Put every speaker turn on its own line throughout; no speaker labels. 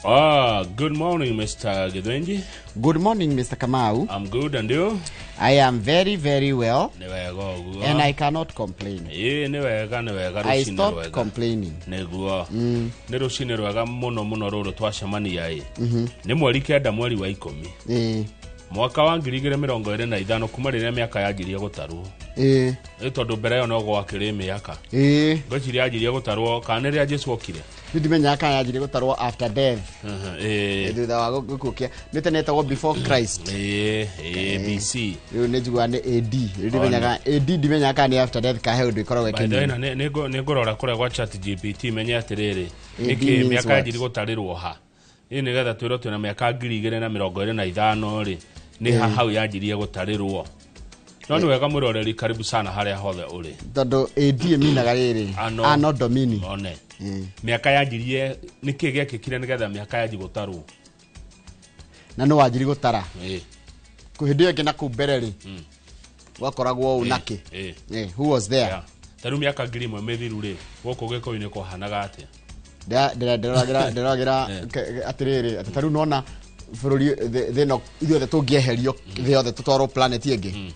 Good morning, Mr. Githinji.
Good morning, Mr. Kamau.
I'm good, and you?
I am very, very well.
Nĩ wega ũguo.
And I cannot complain.
Ĩĩ, nĩ wega, nĩ wega.
I
Rũcinĩ
stopped
rwega.
complaining.
Nĩguo. Nĩ rũcinĩ rwega mũno mũno rũrũ twacemania ĩ. Nĩ mweri 9 mweri wa 10. Mwaka wa 2025 kuma rĩrĩa mĩaka yanjirie gũtarwo. Ĩ tondũ mbere ĩyo no gwakĩrĩ mĩaka. Ngwĩciria yanjirie gũtarwo kana nĩ rĩrĩa Jesu okire.
Nĩ ndimenyaga kana yanjirie gũtarwo after death. Thutha wa gĩkuũ kĩa nĩ tene etagwo before Christ.
Ĩĩ, BC.
Rĩu nĩ njiguaga nĩ AD. Rĩu ndimenyaga AD, ndimenyaga kana nĩ after death kana he ũndũ ĩkoragwo
By the way,
ĩkĩnina.
na nĩ ngũrora kũrĩa gwa Chat GPT menye atĩrĩrĩ,
AD
nĩkĩ
means
mĩaka
what?
yanjirie gũtarĩrwo ha ĩ nĩgetha twĩrwo twĩna mĩaka 2025 rĩ, nĩ ha hau yanjirie gũtarĩrwo. No nĩ wega mwĩroreri, karibu sana harĩa hothe ũrĩ.
Tondũ AD ĩminaga rĩrĩ.
Anno.
Anno Domini.
One mĩaka yanjirie, nĩkĩ gĩekĩkire nĩgetha mĩaka yanji gũtarwo?
Na nĩ wanjirie gũtara. Hĩndĩ ĩyo ĩngĩ na kũu mbere rĩ, gwakoragwo ũũ nakĩ? Who was there?
Yeah. Ta rĩu mĩaka 1000 mĩthiru rĩ, gũkũ gĩkũyũ-inĩ kwahanaga atĩa?
Ndĩroragĩra atĩrĩrĩ, atĩ ta rĩu nona bũrũri thĩ ĩno ithuothe tũngĩeherio thĩ yothe tũtwarwo planet ĩngĩ,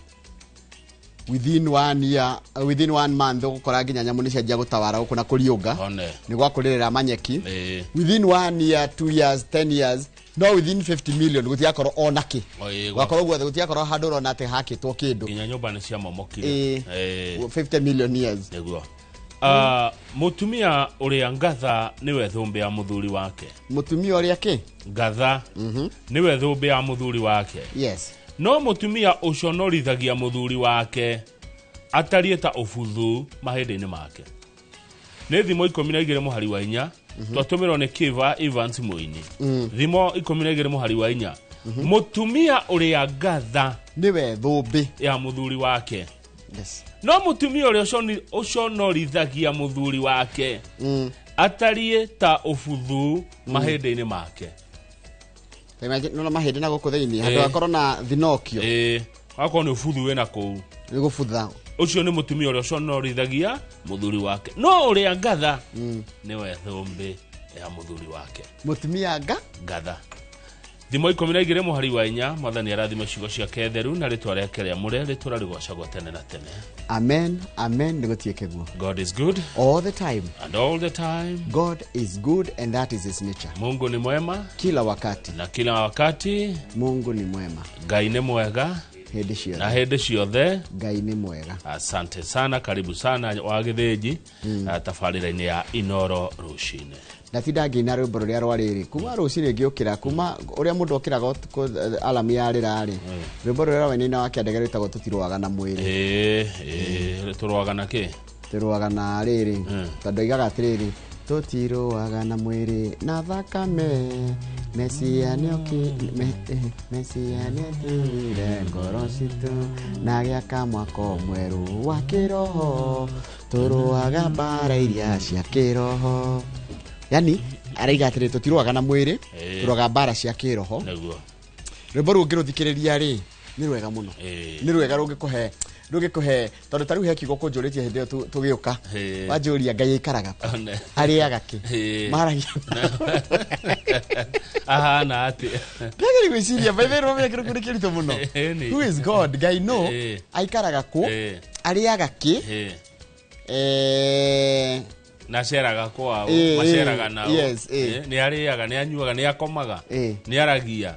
within one year, within one month ũgũkora nginya nyamũ nĩ cianjia gũtawara gũkũ na kũriũnga. Nĩ gwakũrĩrĩra manyeki. Within one year, 2 years, 10 years, no within 50 million gũtigakorwo ona kĩ.
O, ĩĩ,
gwakorwo guothe gũtigakorwo handũ ũrona atĩ hakĩtwo kĩndũ.
Nginya nyũmba nĩ ciamomokire.
50 million years.
Nĩguo. Mũtumia ũrĩa ngatha nĩwe thũmbĩ ya mũthuri wake.
Mũtumia ũrĩa kĩ?
Ngatha nĩwe thũmbĩ ya mũthuri wake. No mũtumia ũconorithagia mũthuri wake atariĩ ta ũbuthu mahĩndĩ-inĩ make. Nĩ Thimo 12 mũhari wa 4. Twatũmĩrwo nĩ Kiva Evans Mũini. Thimo 12 mũhari wa 4, mũtumia ũrĩa ngatha
nĩwe thũmbĩ
ya mũthuri wake. No mũtumia ũrĩa ũconorithagia mũthuri wake atariĩ ta ũbuthu mahĩndĩ-inĩ make.
Ta imagine, nona mahĩndĩ na gũkũ thĩinĩ handũ hakorwo na thinokio.
Ĩĩ, wakorwo nĩ ũbuthu wĩna kũu.
Nĩ gũbutha.
Ũcio nĩ mũtumia ũrĩa ũconorithagia mũthuri wake, no ũrĩa ngatha nĩwe thũmbĩ ya mũthuri wake.
Mũtumia nga
ngatha. Thimo 12 mũhari wa 4. Mwathani arathima ciugo ciake theru na rĩtwa rĩake rĩamũre rĩtũra rĩgocagwo tene na tene.
Amen, amen, nĩ gũtuĩke guo.
God is good
all the time
and all the time.
God is good and that is his nature.
Mungu ni mwema
kila wakati
na kila wakati.
Mungu ni mwema.
Ngai nĩ mwega
hĩndĩ ciothe
na hĩndĩ ciothe.
Ngai nĩ mwega.
Asante sana, karibu sana wa Gĩthĩnji tabarĩra-inĩ ya Inoro Rũcinĩ.
Ndatinda ngĩina rwĩmbo rũrĩa rwa rĩrĩ kuma rũcinĩ ngĩũkĩra, kuma ũrĩa mũndũ okĩraga ũtukũ, alamu yarĩra rĩ, rwĩmbo rũrĩa rwainaina wa kĩandege rwĩtagwo "Tũtirũaga na mwĩrĩ".
Ĩĩ, tũrũaga na kĩ?
Tũrũaga na rĩrĩ, tondũ aigaga atĩrĩrĩ, tũtirũaga na mwĩrĩ na thakame, Mesia Mesia nĩatũire ngoro citũ na gĩaka mwako mwerũ wa kĩroho, tũrũaga mbara iria cia kĩroho. Yani araiga atĩrĩ, tũtirũaga na mwĩrĩ, tũrũaga mbara cia kĩroho. Rwĩmbo rũu ũngĩrũthikĩrĩria rĩ, nĩ rwega mũno. Nĩ rwega rũngĩkũhe, tondũ ta rĩu he kiugo kũnjũrĩtie hĩndĩ ĩyo tũgĩũka. Wanjũria Ngai aikaraga kũ? Arĩaga kĩ? Maragia
Ahana atĩ?
Ndagĩrĩ gwĩciria, by the way, rũmenya kĩrũkũ nĩ kĩritũ mũno.
Ĩni.
Who is God? Ngai no aikaraga kũ? Arĩaga kĩ?
Na aceraga kwao? Maceraga nao? Nĩ arĩaga, nĩ anyuaga, nĩ akomaga, nĩ aragia,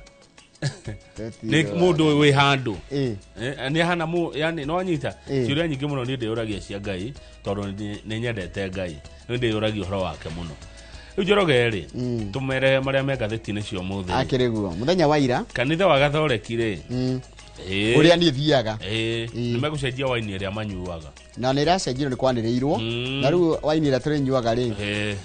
nĩ mũndũ wĩ handũ? Nĩ ahana yani no anyita ciũria nyingĩ mũno. Niĩ ndĩyũragia cia Ngai tondũ nĩ nyendete Ngai, nĩ ndĩyũragia ũhoro wake mũno. Rĩu Njoroge rĩ, tũmere marĩa me ngathĩti-inĩ cia ũmũthĩ.
Akĩrĩ guo mũthenya wa ira.
Kanitha wa Gathoreki rĩ,
ũrĩa niĩ thiaga.
Nĩ megũcenjia waini ĩrĩa manyuaga.
Na nĩ ĩracenjirio, nĩ kwanĩrĩirwo. Na rĩu waini ĩrĩa tũrĩnyuaga rĩ,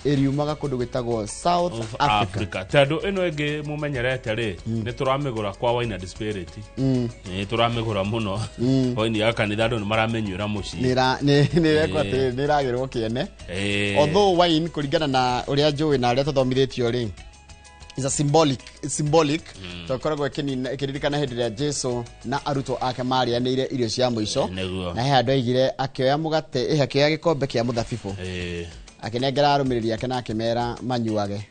ĩriumaga kũndũ gwĩtagwo South
of
Africa.
Africa, tondũ ĩno ĩngĩ mũmenyerete rĩ, nĩ tũramĩgũra kwa Wine and Spirit. Nĩ tũramĩgũra mũno waini ya kanitha, andũ nĩ maramĩnyuĩra mũciĩ.
Nĩ ĩrekwo atĩrĩrĩ, nĩ ĩragĩrwo kĩene. Although wine, kũringana na ũrĩa njũĩ na ũrĩa tũthomithĩtio rĩ, is a symbolic, tondũ ĩkoragwo ĩkĩririkana hĩndĩ ĩrĩa Jesu na arutwo ake marĩanĩire irio cia mũico. Na he handũ aigire akĩoya mũgate, akĩoya gĩkombe kĩa mũthabibũ, akĩnengera arũmĩrĩri ake na akĩmera manyuage.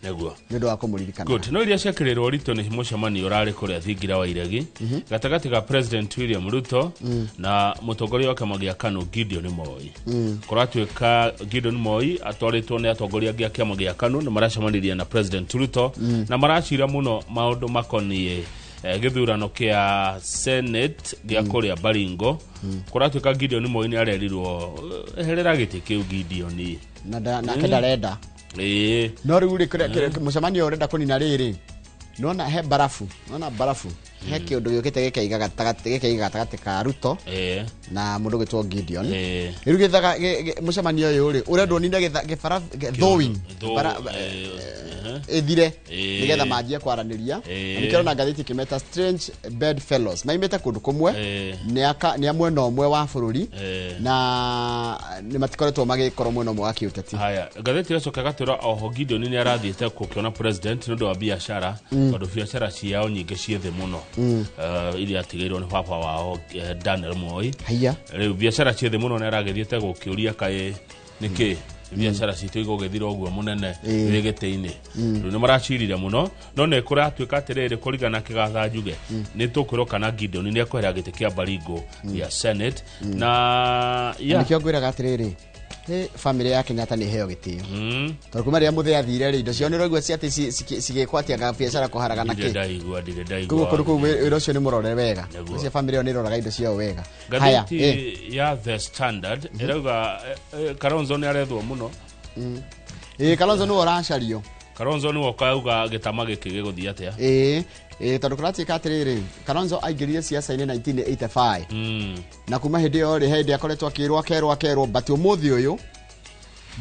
Nĩguo.
Nĩ ũndũ wa kũmũririkana.
Good. No iria ciakĩrĩrwo ũritũ nĩ mũcemanio ũrarĩ kũrĩa thingira wa iregi gatagatĩ ga President William Ruto na mũtongoria wa kĩama gĩa KANU Gideon Moi. Kũratuĩka Gideon Moi atwarĩtwo nĩ atongoria angĩ a kĩama gĩa KANU nĩ maracemanirie na President Ruto na maracira mũno maũndũ makoniĩ gĩthurano kĩa Senate gĩa kũrĩa Baringo. Kũratuĩka Gideon Moi nĩ arerirwo, "Eherera gĩtĩ kĩu, Gideon."
Na nake ndarenda. No rĩu rĩ, mũcemanio ũrenda kũnina rĩrĩ, nona he barafu, nona barafu he kĩũndũ gĩũkĩte gĩkaiga gatagatĩ, gĩkaiga gatagatĩ ka Ruto na mũndũ ũgwĩtwo Gideon. Rĩu gĩthaga mũcemanio ũyũ rĩ, ũrendwo nine gĩbarafu thawing ĩthire nĩgetha manjie kwaranĩria. Na nĩkĩo na ngathĩti ĩkĩmeta strange bedfellows, maimĩte kũndũ kũmwe, nĩ a mwena ũmwe wa bũrũri na nĩ matikoretwo magĩkorwo mwena ũmwe wa kĩũteti.
Haya, ngathĩti ĩracoka ĩgatwĩra oho Gideon nĩ arathiĩte gũkĩona president nĩ ũndũ wa biacara, tondũ biacara ciao nyingĩ ciĩ thĩ mũno, iria atigĩirwo nĩ baba wao, Daniel Moi.
Haiya.
Rĩu biacara ciĩ thĩ mũno, nĩ aragĩthiĩte gũkĩũria kaĩ nĩkĩ biacara citũ igũgĩthira ũguo mũnene wĩ gĩtĩ-inĩ. Rĩu nĩ maracirire mũno, no nĩ kũratuĩka atĩrĩrĩ, kũringana na kĩgatha njuge, nĩ tũkwĩrwo kana Gideon nĩ ekwehera gĩtĩ kĩa Baringo gĩa Senate na ya
Nĩkĩo ngwĩraga atĩrĩrĩ, he family ya Kenyatta nĩ iheo gĩtĩo, tondũ kuma rĩrĩa mũthee athire rĩ, indo ciao nĩ ũraigua ci atĩ cigĩkwatia biacara kũharagana.
Ndirĩ
kĩ
ndaigua, ndirĩ
koguo
ndaigua.
Kũndũ kũu wĩra ũcio nĩ mũrore wega.
Nĩguo.
Ũcio family ĩyo nĩ ĩroraga indo ciao wega. Haya.
Ngathĩti ya The Standard ĩrauga Kalonzo nĩ arethwo mũno.
Ĩ, Kalonzo nĩwe ũracario.
Kalonzo nĩwe ũkauga gĩtama gĩkĩ gĩgũthiĩ atĩa.
Ĩ, tondũ kũratuĩka atĩrĩrĩ, Kalonzo aingĩrire siasa-inĩ 1985 na kuma hĩndĩ ĩyo rĩ, hĩndĩ akoretwo akĩrwo, akerwo, akerwo, but ũmũthĩ ũyũ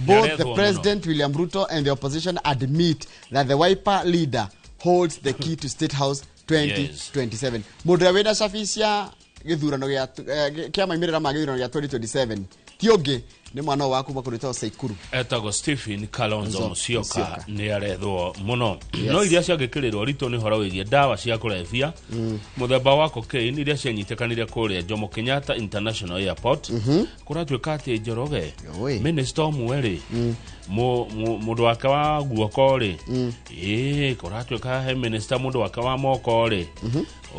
both the
Nĩarethwo mũno.
President William Ruto and the opposition admit that the Wiper leader holds the key to State House 2027. Mũndũ ũrĩa wĩna cabi cia gĩthurano gĩa kĩa maimĩrĩra ma gĩthurano gĩa 2027 ti ũngĩ nĩ mwana ũyũ wa kuma kũndũ gwĩtagwo Saikuru.
Etagwo Stephen Kalonzo
Kalonzo
Musyoka.
Musyoka.
Nĩ arethwo mũno, no iria ciangĩkĩrĩrwo ritũ nĩ ũhoro wĩgiĩ ndawa cia kũrebia mũthemba wa cocaine iria cianyitĩkanire kũrĩa Jomo Kenyatta International Airport. Kũratuĩka atĩ Njoroge,
Oi.
minister ũmwe rĩ, mũndũ wake wa guoko rĩ, ĩĩ, kũratuĩka he minister mũndũ wake wa moko rĩ,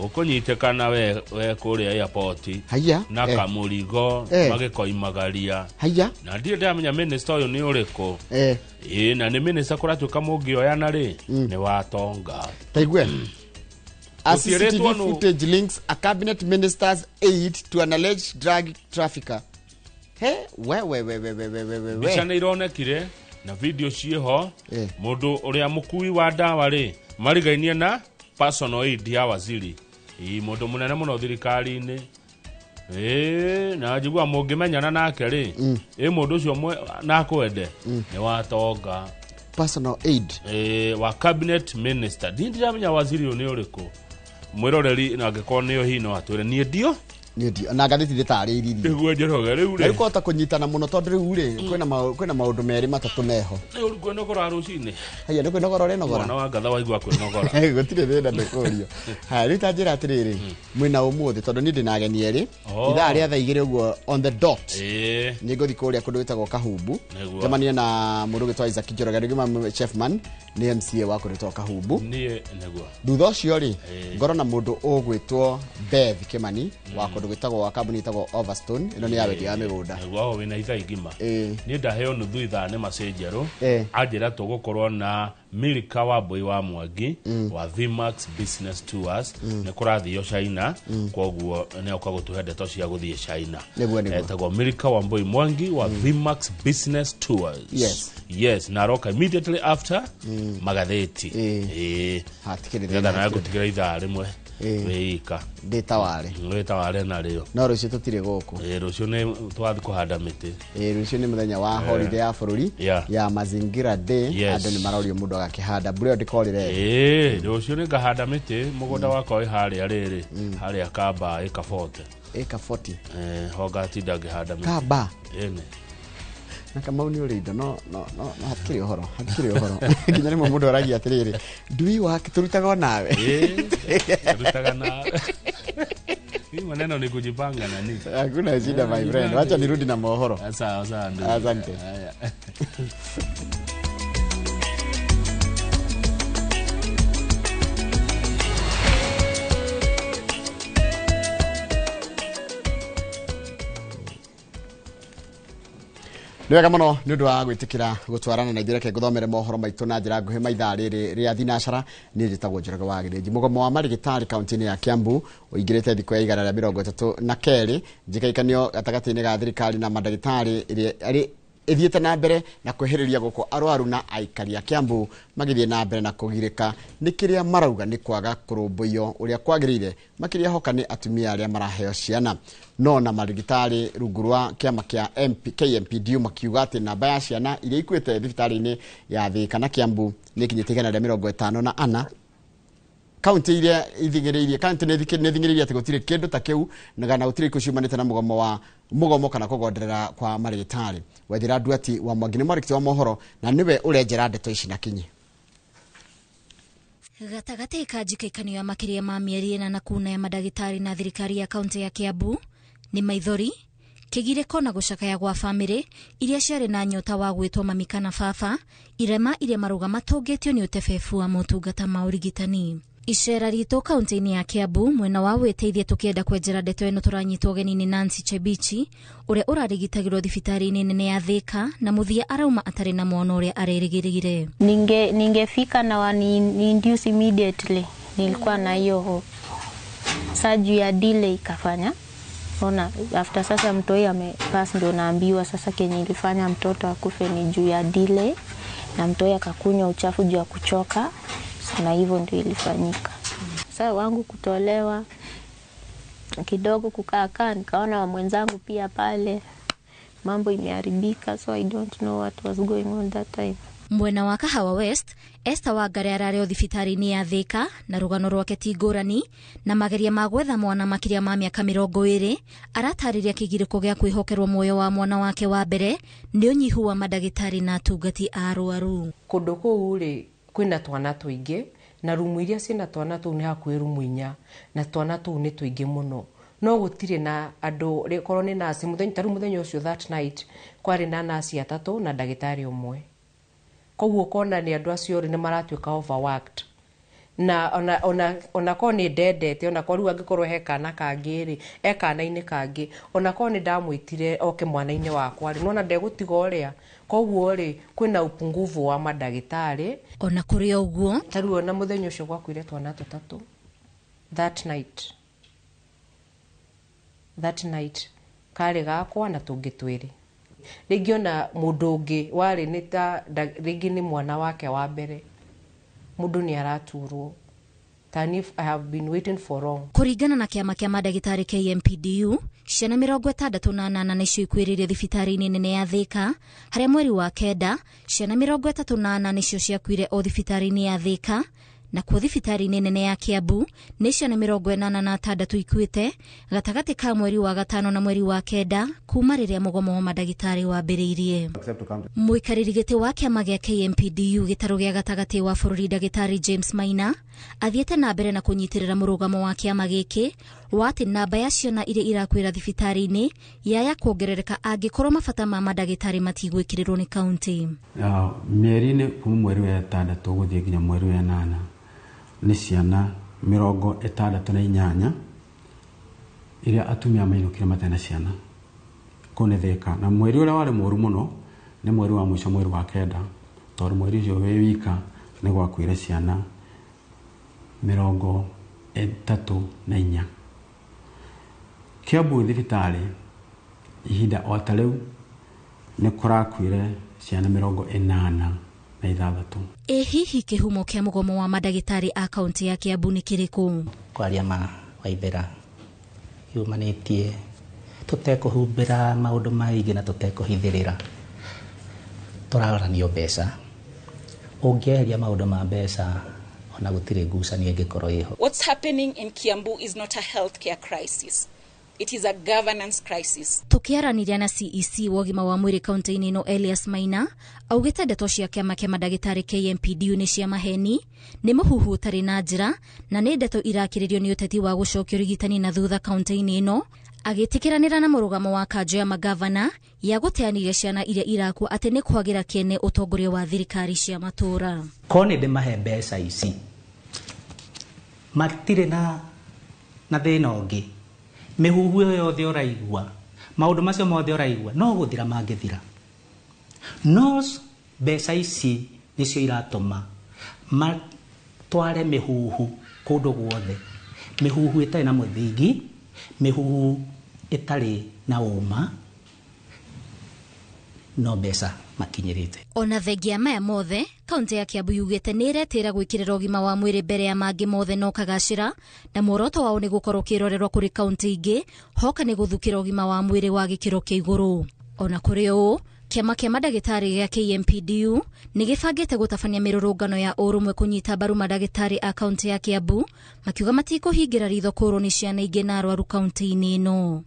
ũkũnyitĩkana we kũrĩa airport
Haiya.
na kamũrigo magĩkoimagaria.
Haiya.
Na ndirĩ ndamenya minister ũyũ nĩ ũrĩkũ. Ĩĩ, na nĩ minister kũratuĩka mũngĩoyana rĩ, nĩ watonga.
Taigue a
Gũtiĩrĩtwo
CCTV footage links a cabinet minister's aide to an alleged drug trafficker. He, we we we we we we we we
Mbica
we.
nĩ ironekire na video ciĩho. Mũndũ ũrĩa mũkui wa ndawa rĩ, marigainie na personal aid ya waziri. Ĩ, mũndũ mũnene mũno thirikari-inĩ. Ĩ, na njigua mũngĩmenyana nake rĩ, ĩ, mũndũ ũcio nakwende nĩ watonga.
Personal aid.
Ĩ, wa cabinet minister. Ndiĩ ndiramenya waziri ũyũ nĩ ũrĩkũ, mwĩroreri, na angĩkorwo nĩo hihi no atwĩre, niĩ ndio.
Nĩ ndio na ngathĩti ndĩtarĩirie.
Nĩguo, Njoroge, rĩu
Na rĩu
rĩ,
kũhota kũnyitana mũno, tondũ rĩu rĩ, kwĩna maũndũ merĩ matatũ meho.
Nĩ ũru kwĩnogora rũcinĩ.
Haiya, nĩ kwĩnogora ũrenogora.
Mwana wa ngatha waigua kwĩnogora.
Gũtirĩ thĩna, ndũkũrio. Haya, rĩu ta njĩra atĩrĩrĩ, mwĩna ũmũthĩ, tondũ niĩ ndĩna ageni erĩ.
Oh.
Ithaa rĩa thaa 2 ũguo on the dot nĩ ngũthiĩ kũrĩa kũndũ gwĩtagwo Kahumbu,
Nĩguo.
njemanie na mũndũ ũgwĩtwo Isaac Njoroge, rĩngĩ chefman nĩ MCA wa kũndũ gwĩtagwo Kahumbu.
Niĩ nĩguo.
Thutha ũcio rĩ, ngorwo na mũndũ ũgwĩtwo Beth Kimani wa kũndũ gwĩtagwo, wa kambuni ĩtagwo Overstone, ĩno nĩ ya wendia wa mĩgũnda.
Nĩguo, aho wĩna ithaa igima. Niĩ ndaheo nuthu ithaa nĩ macĩ njerũ. Anjĩra tũgũkorwo na Milika wa Mbui wa Mwangi wa Vmax Business Tours, nĩ kũrathio China, koguo nĩ oka gũtũhe ndeto cia gũthiĩ China.
Nĩguo.
Etagwo Milika wa Mbui Mwangi wa Vmax Business Tours. Yes, na aroka immediately after magathĩti. Ĩĩ.
Hatikĩrĩ
Nĩgetha
thĩna.
nawe ngũtigĩra ithaa rĩmwe wĩika.
Ndĩtaware.
Wĩtaware narĩo.
No rũciũ tũtirĩ gũkũ.
Ĩĩ, rũciũ nĩ twathiĩ kũhanda mĩtĩ.
Ĩĩ, rũciũ nĩ mũthenya wa holiday ya bũrũri ya Mazingira Day. Andũ nĩ marorio mũndũ agakĩhanda, mbura ĩyo ndĩkorĩre.
Ĩĩ, rũciũ nĩ ngahanda mĩtĩ mũgũnda wakwa wĩ harĩa rĩrĩ, harĩa kamba ĩka 40.
Ĩka 40.
Eh, ho ngatinda ngĩhanda mĩtĩ.
Kamba.
Ĩni.
Na Kamau nĩ ũrĩ indo, no hatikĩrĩ ũhoro, hatikĩrĩ ũhoro. Nginya rĩmwe mũndũ aragia atĩrĩrĩ, ndui wake tũrutaga onawe.
Ĩĩ, rutaga na hii maneno ni kujipanga nani.
Hakuna shida, my friend, wacha nirudi na mohoro.
Sawa sawa, ndugu.
Asante.
Haya.
Nĩ wega mũno nĩ ũndũ wa gwĩtĩkĩra gũtwarana na ithuĩ. Reke ngũthomere mohoro maitũ na njĩra nguhĩ maithaa rĩrĩ rĩa thinacara. Niĩ njĩtagwo Njoroge wa Gĩthĩnji. Mũgomo wa marigitari kaunti-inĩ ya Kiambu ũingĩrĩte thikũ ya 132. Njĩkaikanio gatagatĩ-inĩ ga thirikari na mandagĩtarĩ ĩrĩa ĩthiĩte na mbere na kwĩhĩrĩria gũkũ arwaru na aikari a Kiambu magĩthiĩ na mbere na kũgirĩka nĩ kĩrĩa marauga nĩ kwaga kũrũmbũiyo ũrĩa kwagĩrĩire, makĩria hoka nĩ atumia arĩa maraheo ciana. No na marigitari rungu rwa kĩama kĩa KMPDU makiuga atĩ namba ya ciana iria ikuĩte thibitarĩ-inĩ ya Thika na Kiambu nĩ ikinyĩte 154. Kaunti iria ithing'ĩrĩirie, kaunti nĩ ithing'ĩrĩirie atĩ gũtirĩ kĩndũ ta kĩu kana gũtirĩ ikuũ ciumanĩte na mũgomo wa mũgomo kana kũgonderera kwa marigitari. Waithira Nduati wa Mwangi nĩ mwandĩki wa mohoro na nĩwe ũrenjera ndeto ici na kinyi.
Gatagatĩ ka njikaikanio ya makĩria ma mĩeri 4 na kuna ya mandagĩtarĩ na thirikari ya kaunti ya Kiambu nĩ maithori, kĩgirĩko na gũcakaya gwa bamĩrĩ iria ciarĩ na nyota wa gwĩtwo mami kana baba, irema iria marũga matũngĩtio nĩ ũtebebu wa motungata ma ũrigitani. Icera ritũ kaunti-inĩ ya Kiambu mwena wa wĩteithie tũkĩenda kwenjera ndeto ĩno tũranyitwo ũgeni nĩ Nancy Chebichi ũrĩa ũrarigitagĩrwo thibitarĩ-inĩ nene ya Thika na mũthia arauma atarĩ na mwana ũrĩa arerĩgĩrĩire.
Ningefika na wani induce immediately, nilikuwa na hiyo hope. Sasa juu ya delay ikafanya ona after sasa mtoi amepass ndio naambiwa sasa kenye ilifanya mtoto akufe ni juu ya delay na mtoi akakunywa uchafu juu ya kuchoka, na hivyo ndio ilifanyika. Sasa wangu kutolewa kidogo kukaa nikaona wa mwenzangu pia pale mambo imeharibika, so I don't know what was going on that time.
Mwena wa Kahawa West, Esther Wangari ararĩ o thibitarĩ-inĩ ya Thika na rũgano rwake ti ngũrani na mageria ma gwetha mwana makĩria ma mĩaka 20. Aratarĩria kĩgirĩko gĩa kwĩhokerwo muoyo wa mwana wake wa mbere nĩ ũnyihu wa mandagĩtarĩ na atungati a arwaru.
Kũndũ kũu rĩ kwĩna twana tũingĩ na rumu iria ciĩna twana tũu nĩ hakuhĩ rumu 4 na twana tũu nĩ tũingĩ mũno, no gũtirĩ na andũ korwo nĩ nasi mũthenya ta rĩu mũthenya ũcio that night kwarĩ na nasi 3 na ndagĩtarĩ ũmwe. Koguo kona nĩ andũ acio rĩ nĩ maratuĩka overworked na ona korwo nĩ ndendete, ona korwo rĩu angĩkorwo he kana kangĩ rĩ e kana-inĩ kangĩ, ona korwo nĩ ndamwĩtire oke mwana-inĩ wakwa rĩ nona ndegũtiga ũrĩa. Koguo rĩ kwĩna upungufu wa mandagĩtarĩ.
Ona kũrĩ o ũguo
ta rĩu ona mũthenya ũcio gwakuire twana 3 that night karĩ gakwa na tũngĩ 2. Rĩngĩ ona mũndũ ũngĩ warĩ nĩ ta rĩngĩ nĩ mwana wake wa mbere, mũndũ nĩ araturwo. Tani I have been waiting for long.
Kũringana na kĩama kĩa mandagĩtarĩ KMPDU, ciana 68 nĩcio ikuĩrĩire thibitarĩ-inĩ nene ya Thika, harĩa mweri wa 9 ciana 34 nĩcio ciakuire o thibitarĩ-inĩ ya Thika, na kuo thibitarĩ-inĩ nene ya Kiambu nĩ ciana 86 ikuĩte gatagatĩ ka mweri wa 5 na mweri wa 9 kuma rĩrĩa mũgomo wa mandagĩtarĩ wambĩrĩirie. Mũikarĩri gĩtĩ wa kĩama gĩa KMPDU gĩtarũ gĩa gatagatĩ wa bũrũri ndagĩtarĩ James Maina athiĩte na mbere na kũnyitĩrĩra mũrũgamo wa kĩama gĩkĩ wa atĩ namba ya ciana iria irakuĩra thibitarĩ-inĩ yaya kuongerereka angĩkorwo mabata ma mandagĩtarĩ matigwĩkĩrĩrwo nĩ kaunti.
Mĩeri-inĩ kuma mweri wa 6 gũthiĩ nginya mweri wa 8 nĩ ciana 68 iria atumia mainũkire matarĩ na ciana kũu nĩ Thika. Na mweri ũrĩa warĩ mũru mũno nĩ mweri wa mũico mweri wa 9, tondũ mweri ũcio wĩ wika nĩ gwakuire ciana 34. Kiambu thibitarĩ ihinda o ta rĩu nĩ kũrakuire ciana 86.
Ĩ hihi kĩhumo kĩa mũgomo wa mandagĩtarĩ a kaunti ya Kiambu nĩ kĩrĩkũ?
Kwaria ma Waithera yumanĩtie tũtekũhumbĩra maũndũ maingĩ na tũtekũhithĩrĩra, tũraranio mbeca. Ũngĩeheria maũndũ ma mbeca ona gũtirĩ ngucanio ĩngĩkorwo ĩho.
What's happening in Kiambu is not a healthcare crisis. It is a governance crisis.
Tukiaranĩria na CEC wa ũgima wa mwĩrĩ kaunti-inĩ ĩno Elias Maina augĩte ndeto cia kĩama kĩa mandagĩtarĩ KMPDU nĩ cia maheni, nĩ mũhuhu ũtarĩ na njĩra na nĩ ndeto irakĩrĩrio nĩ ũteti wa gũcokia ũrigitani na thutha kaunti-inĩ ĩno, agĩtĩkĩranĩra na mũrũgamo wa kanjũ ya magavana ya gũteanĩria ciana iria irakua atĩ nĩ kwagĩra kĩene ũtongoria wa thirikari cia matũũra.
Korwo nĩ ndĩmahe mbeca ici matirĩ na thĩna ũngĩ, mĩhuhu ĩyo yothe ũraigua, maũndũ macio mothe ũraigua no gũthira mangĩthira. No mbeca ici nĩcio iratũma matware mĩhuhu kũndũ guothe, mĩhuhu ĩtarĩ na mũthingi, mĩhuhu ĩtarĩ na ũma, no mbeca makinyĩrĩte.
Ona thengia maya mothe, kaunti ya Kiambu yugĩte nĩ ĩretĩra gwĩkĩrĩra ũgima wa mwĩrĩ mbere ya mangĩ mothe na ũkagacĩra, na muoroto wao nĩ gũkorwo ũkĩrorerwo kũrĩ kaunti ingĩ hoka nĩ gũthukĩra ũgima wa mwĩrĩ wa gĩkĩro kĩa igũrũ. Ona kũrĩ ũũ, kĩama kĩa mandagĩtarĩ gĩa KMPDU nĩ gĩbangĩte gũtabania mĩrũrũngano ya ũrũmwe kũnyita mbaru mandagĩtarĩ a kaunti ya Kiambu, makiuga matikũhingĩra ritho kũrwo nĩ ciana ingĩ na arwaru kaunti-inĩ ĩno.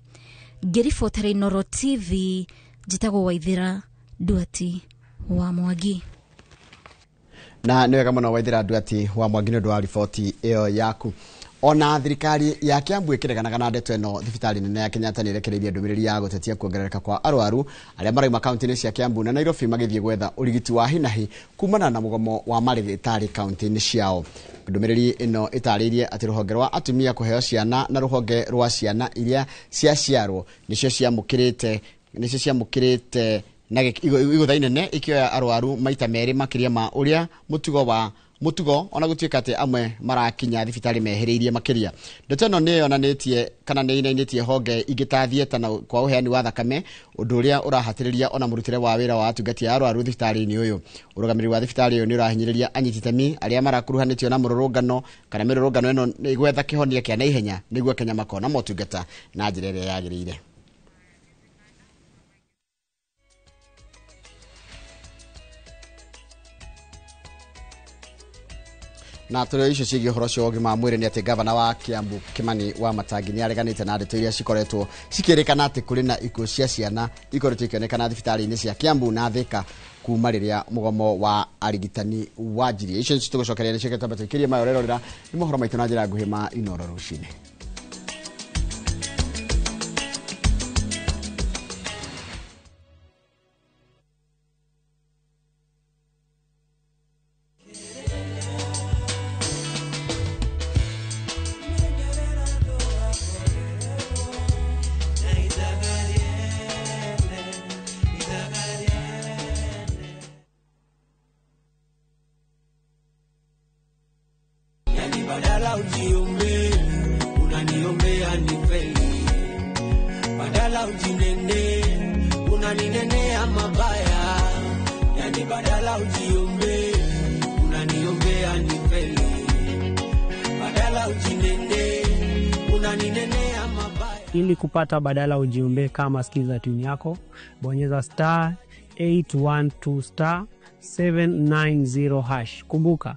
Ngĩribotera Inooro TV, njĩtagwo Waithĩra Nduati wa Mwangi.
Na nĩ wega mũno Waithĩra Nduati wa Mwangi nĩ ũndũ wa riboti ĩyo yaku. Ona thirikari ya Kiambu ĩkĩreganaga na ndeto ĩno, thibitarĩ nene ya Kenyatta nĩ ĩrekereirie ndũmĩrĩri ya gũtetia kuongerereka kwa arwaru arĩa marauma kaunti-inĩ cia Kiambu na Nairobi magĩthiĩ gwetha ũrigiti wa hinahi kumana na mũgomo wa marĩgĩtarĩ kaunti-inĩ ciao. Ndũmĩrĩri ĩno ĩtarĩirie atĩ rũhonge rwa atumia kũheo ciana na rũhonge rwa ciana iria ciaciarwo nĩcio ciamũkĩrĩte na igũtha inene ikĩoya arwaru maita merĩ makĩria ma ũrĩa mũtugo ona gũtuĩka atĩ amwe marakinya thibitarĩ mehĩrĩirie makĩria. Ndeto ĩno nĩ yonanĩtie kana nĩ ĩinainĩtie honge ingĩ ta thieta na kwa ũheani wa thakame, ũndũ ũrĩa ũrahatĩrĩria ona mũrutĩre wa wĩra wa atungati a arwaru thibitarĩ-inĩ ũyũ. Ũrũgamĩrĩri wa thibitarĩ ũyũ nĩ ũrahinyĩrĩria anyiti itemi arĩa marakuruhanĩtio na mũrũrũngano kana mĩrũrũngano ĩno nĩ gwetha kĩhonia kĩa naihenya nĩguo Kenya makona motungata na njĩra ĩrĩa yagĩrĩire. Na tũrĩ icio ciĩgiĩ ũhoro ũcio wa ũgima wa mwĩrĩ nĩ atĩ gavana wa Kiambu Kimani wa Matangi nĩ areganĩte na ndeto iria cikoretwo cikĩrĩkana atĩ kũrĩ na ikuũ cia ciana ikoretwo ikĩonekana thibitarĩ-inĩ cia Kiambu na Thika kuma rĩrĩa mũgomo wa arigitani wanjirie. Icio nĩcio tũgũcokeria nĩcio twamba tũikĩrie mayo rerorera nĩ mohoro maitũ na njĩra nguhĩ ma Inooro rũcinĩ.
Badala ujiombe, unaniombea nifeli. Badala ujinene, unaninenea mabaya. Yani badala ujiombe, unaniombea nifeli. Badala ujinene, unaninenea mabaya.
Ili kupata badala ujiombe kama skiza tune yako, bonyeza star 812 star 790 hash. Kumbuka,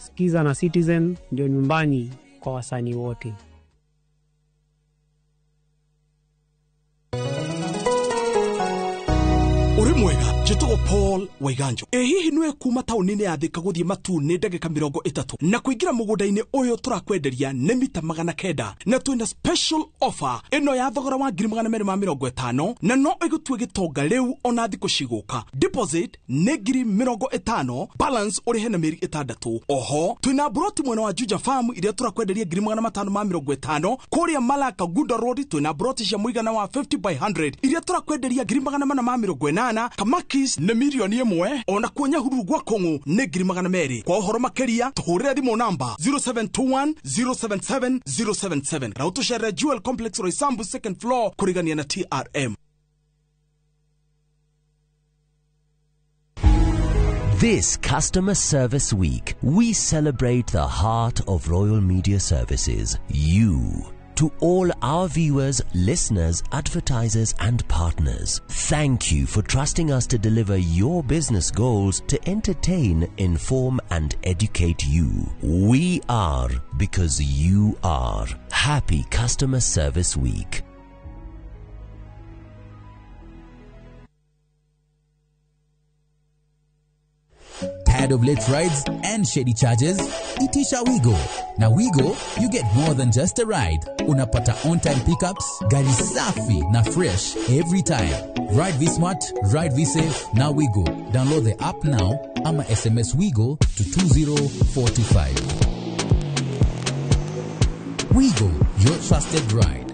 Skiza na Citizen ndio nyumbani kwa wasanii wote.
Uri mwega njĩtagwo Paul Waiganjo. Ĩ hihi nĩwe kuma taũni-inĩ ya Thika gũthiĩ Matu nĩ ndagĩka 30 na kũingĩra mũgũnda-inĩ ũyũ tũrakwenderia nĩ mita 900 na twĩna special offer ĩno ya thogora wa 250 na no ĩgũtue gĩtonga rĩu ona thikũ cigũka. Deposit nĩ 50,000, balance ũrĩhe na mĩeri 6. Oho twĩna broti mwena wa Juja Farm iria tũrakwenderia 550 kũrĩa Malaka Gunda Road twĩna broti cia mũigana wa 50 by 100 iria tũrakwenderia 480 Kamakis nĩ 1,000,000 ona kuo Nyahururu gwa Kong'u nĩ 200,000. Kwa ũhoro makĩria tũhũrĩre thimũ namba 0721 077 077 na ũtũcerere Jewel Complex Roysambu second floor kũrigania na TRM.
This Customer Service Week, we celebrate the heart of Royal Media Services, you. To all our viewers, listeners, advertisers, and partners, thank you for trusting us to deliver your business goals to entertain, inform, and educate you. We are because you are. Happy Customer Service Week.
Tired of late rides and shady charges? Itisha Wigo. Na Wigo, you get more than just a ride. Unapata on-time pickups, gari safi na fresh every time. Ride V-Smart, ride V-Safe, na Wigo. Download the app now ama SMS Wigo to 20425. Wigo, your trusted ride.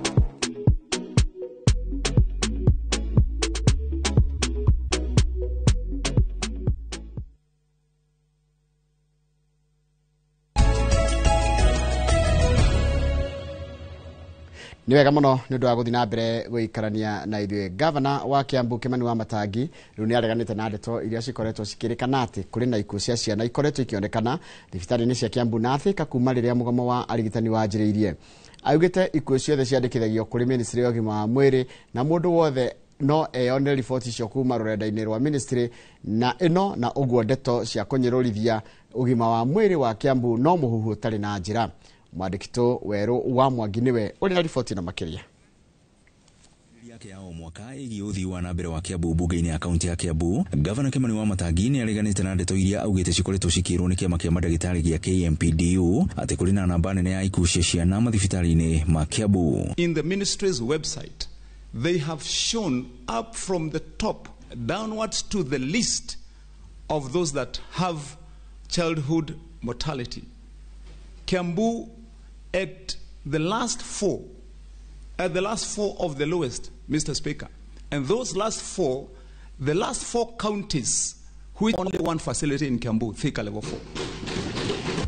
Nĩ wega mũno nĩ ũndũ wa gũthiĩ na mbere gũikarania na ithuĩ. Gavana wa Kiambu Kimani wa Matangi rĩu nĩ areganĩte na ndeto iria cikoretwo cikĩrĩkana atĩ kũrĩ na ikuũ cia ciana ikoretwo ikĩonekana thibitarĩ-inĩ cia Kiambu na Thika kuma rĩrĩa mũgomo wa arigitani wanjĩrĩirie. Augĩte ikuũ ciothe ciandĩkithagio kũrĩ ministry ya ũgima wa mwĩrĩ na mũndũ wothe no eyone riboti icio kuma rũrenda-inĩ rwa ministry na ĩno, na ũguo ndeto cia kũnyũrũrithia ũgima wa mwĩrĩ wa Kiambu no mũhuhu ũtarĩ na njĩra. Mwandĩkitũ Werũ wa Mwangi nĩwe ũrĩ na riboti na makĩria.
Yake ya o mwaka ĩgiĩ ũthii wa na mbere wa Kiambu bunge-inĩ ya kaunti ya Kiambu, Gavana Kimani wa Matangi nĩ areganĩte na ndeto iria augĩte cikoretwo cikĩrwo nĩ kĩama kĩa mandagĩtarĩ gĩa KMPDU atĩ kũrĩ na namba nene ya ikuũ cia ciana mathibitarĩ-inĩ ma Kiambu.
In the ministry's website, they have shown up from the top downwards to the list of those that have childhood mortality. Kiambu at the last four, at the last four of the lowest, Mr. Speaker. And those last four, the last four counties, which only one facility in Kiambu, Thika level 4.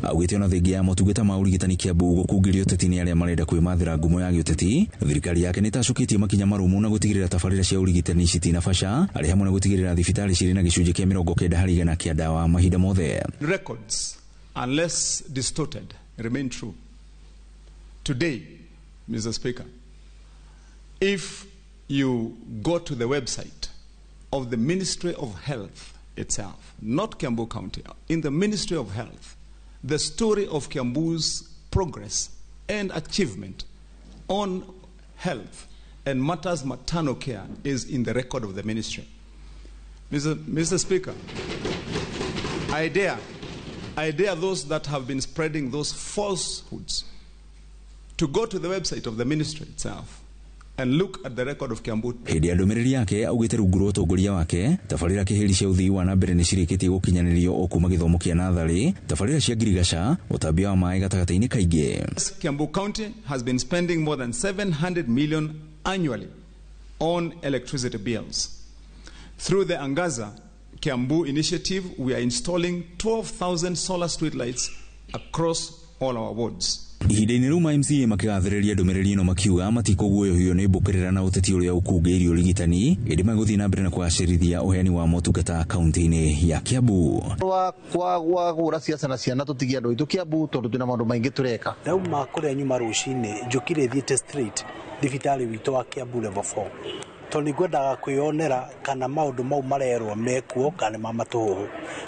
Augĩte ona thengia ya motungata ma ũrigitani Kiambu gũkungĩrio ũteti nĩ arĩa marenda kwĩmathĩra ngumo ya gĩũteti, thirikari yake nĩ ĩtacũkĩtie makinya marũmu na gũtigĩrĩra tabarĩra cia ũrigitani citinabaca, arĩ hamwe na gũtigĩrĩra thibitarĩ cirĩ na gĩcunjĩ kĩa 90% kĩa ndawa mahinda mothe.
Records, unless distorted, remain true. Today, Mr. Speaker, if you go to the website of the Ministry of Health itself, not Kiambu County, in the Ministry of Health, the story of Kiambu's progress and achievement on health and matters maternal care is in the record of the ministry. Mr. Speaker, I dare those that have been spreading those falsehoods to go to the website of the ministry itself and look at the record of Kiambu.
Hĩndĩ ya ndũmĩrĩri yake augĩte rungu rwa ũtongoria wake tabarĩra kĩhĩri cia ũthii wa na mbere nĩ cirĩkĩtie gũkinyanĩrio o kuma gĩthomo kĩa natharĩ, tabarĩra cia ngirigaca, ũtambia wa maĩ gatagatĩ-inĩ kaingĩ.
Kiambu County has been spending more than 700 million annually on electricity bills. Through the Angaza Kiambu initiative, we are installing 12,000 solar streetlights across all our wards.
Ihinda-inĩ rĩu ma MCA makĩgathĩrĩria ndũmĩrĩri ĩno makiuga matikũguoyohio nĩ mbũkĩrĩra na ũteti ũrĩa ũkungĩirie ũrigitani, ĩndĩ megũthiĩ na mbere na kũgacĩrithia ũheani wa motungata kaunti-inĩ ya Kiambu.
Wa ciaca na ciana tũtigie andũ aitũ Kiambu tondũ twĩna maũndũ maingĩ tũreka.
Ndauma kũrĩa nyuma rũcinĩ njũkire thiĩte straight thibitarĩ witũ wa Kiambu level 4 tondũ nĩngwendaga kwĩyonera kana maũndũ mau marerwo mekuo kana ma matũhũhũ,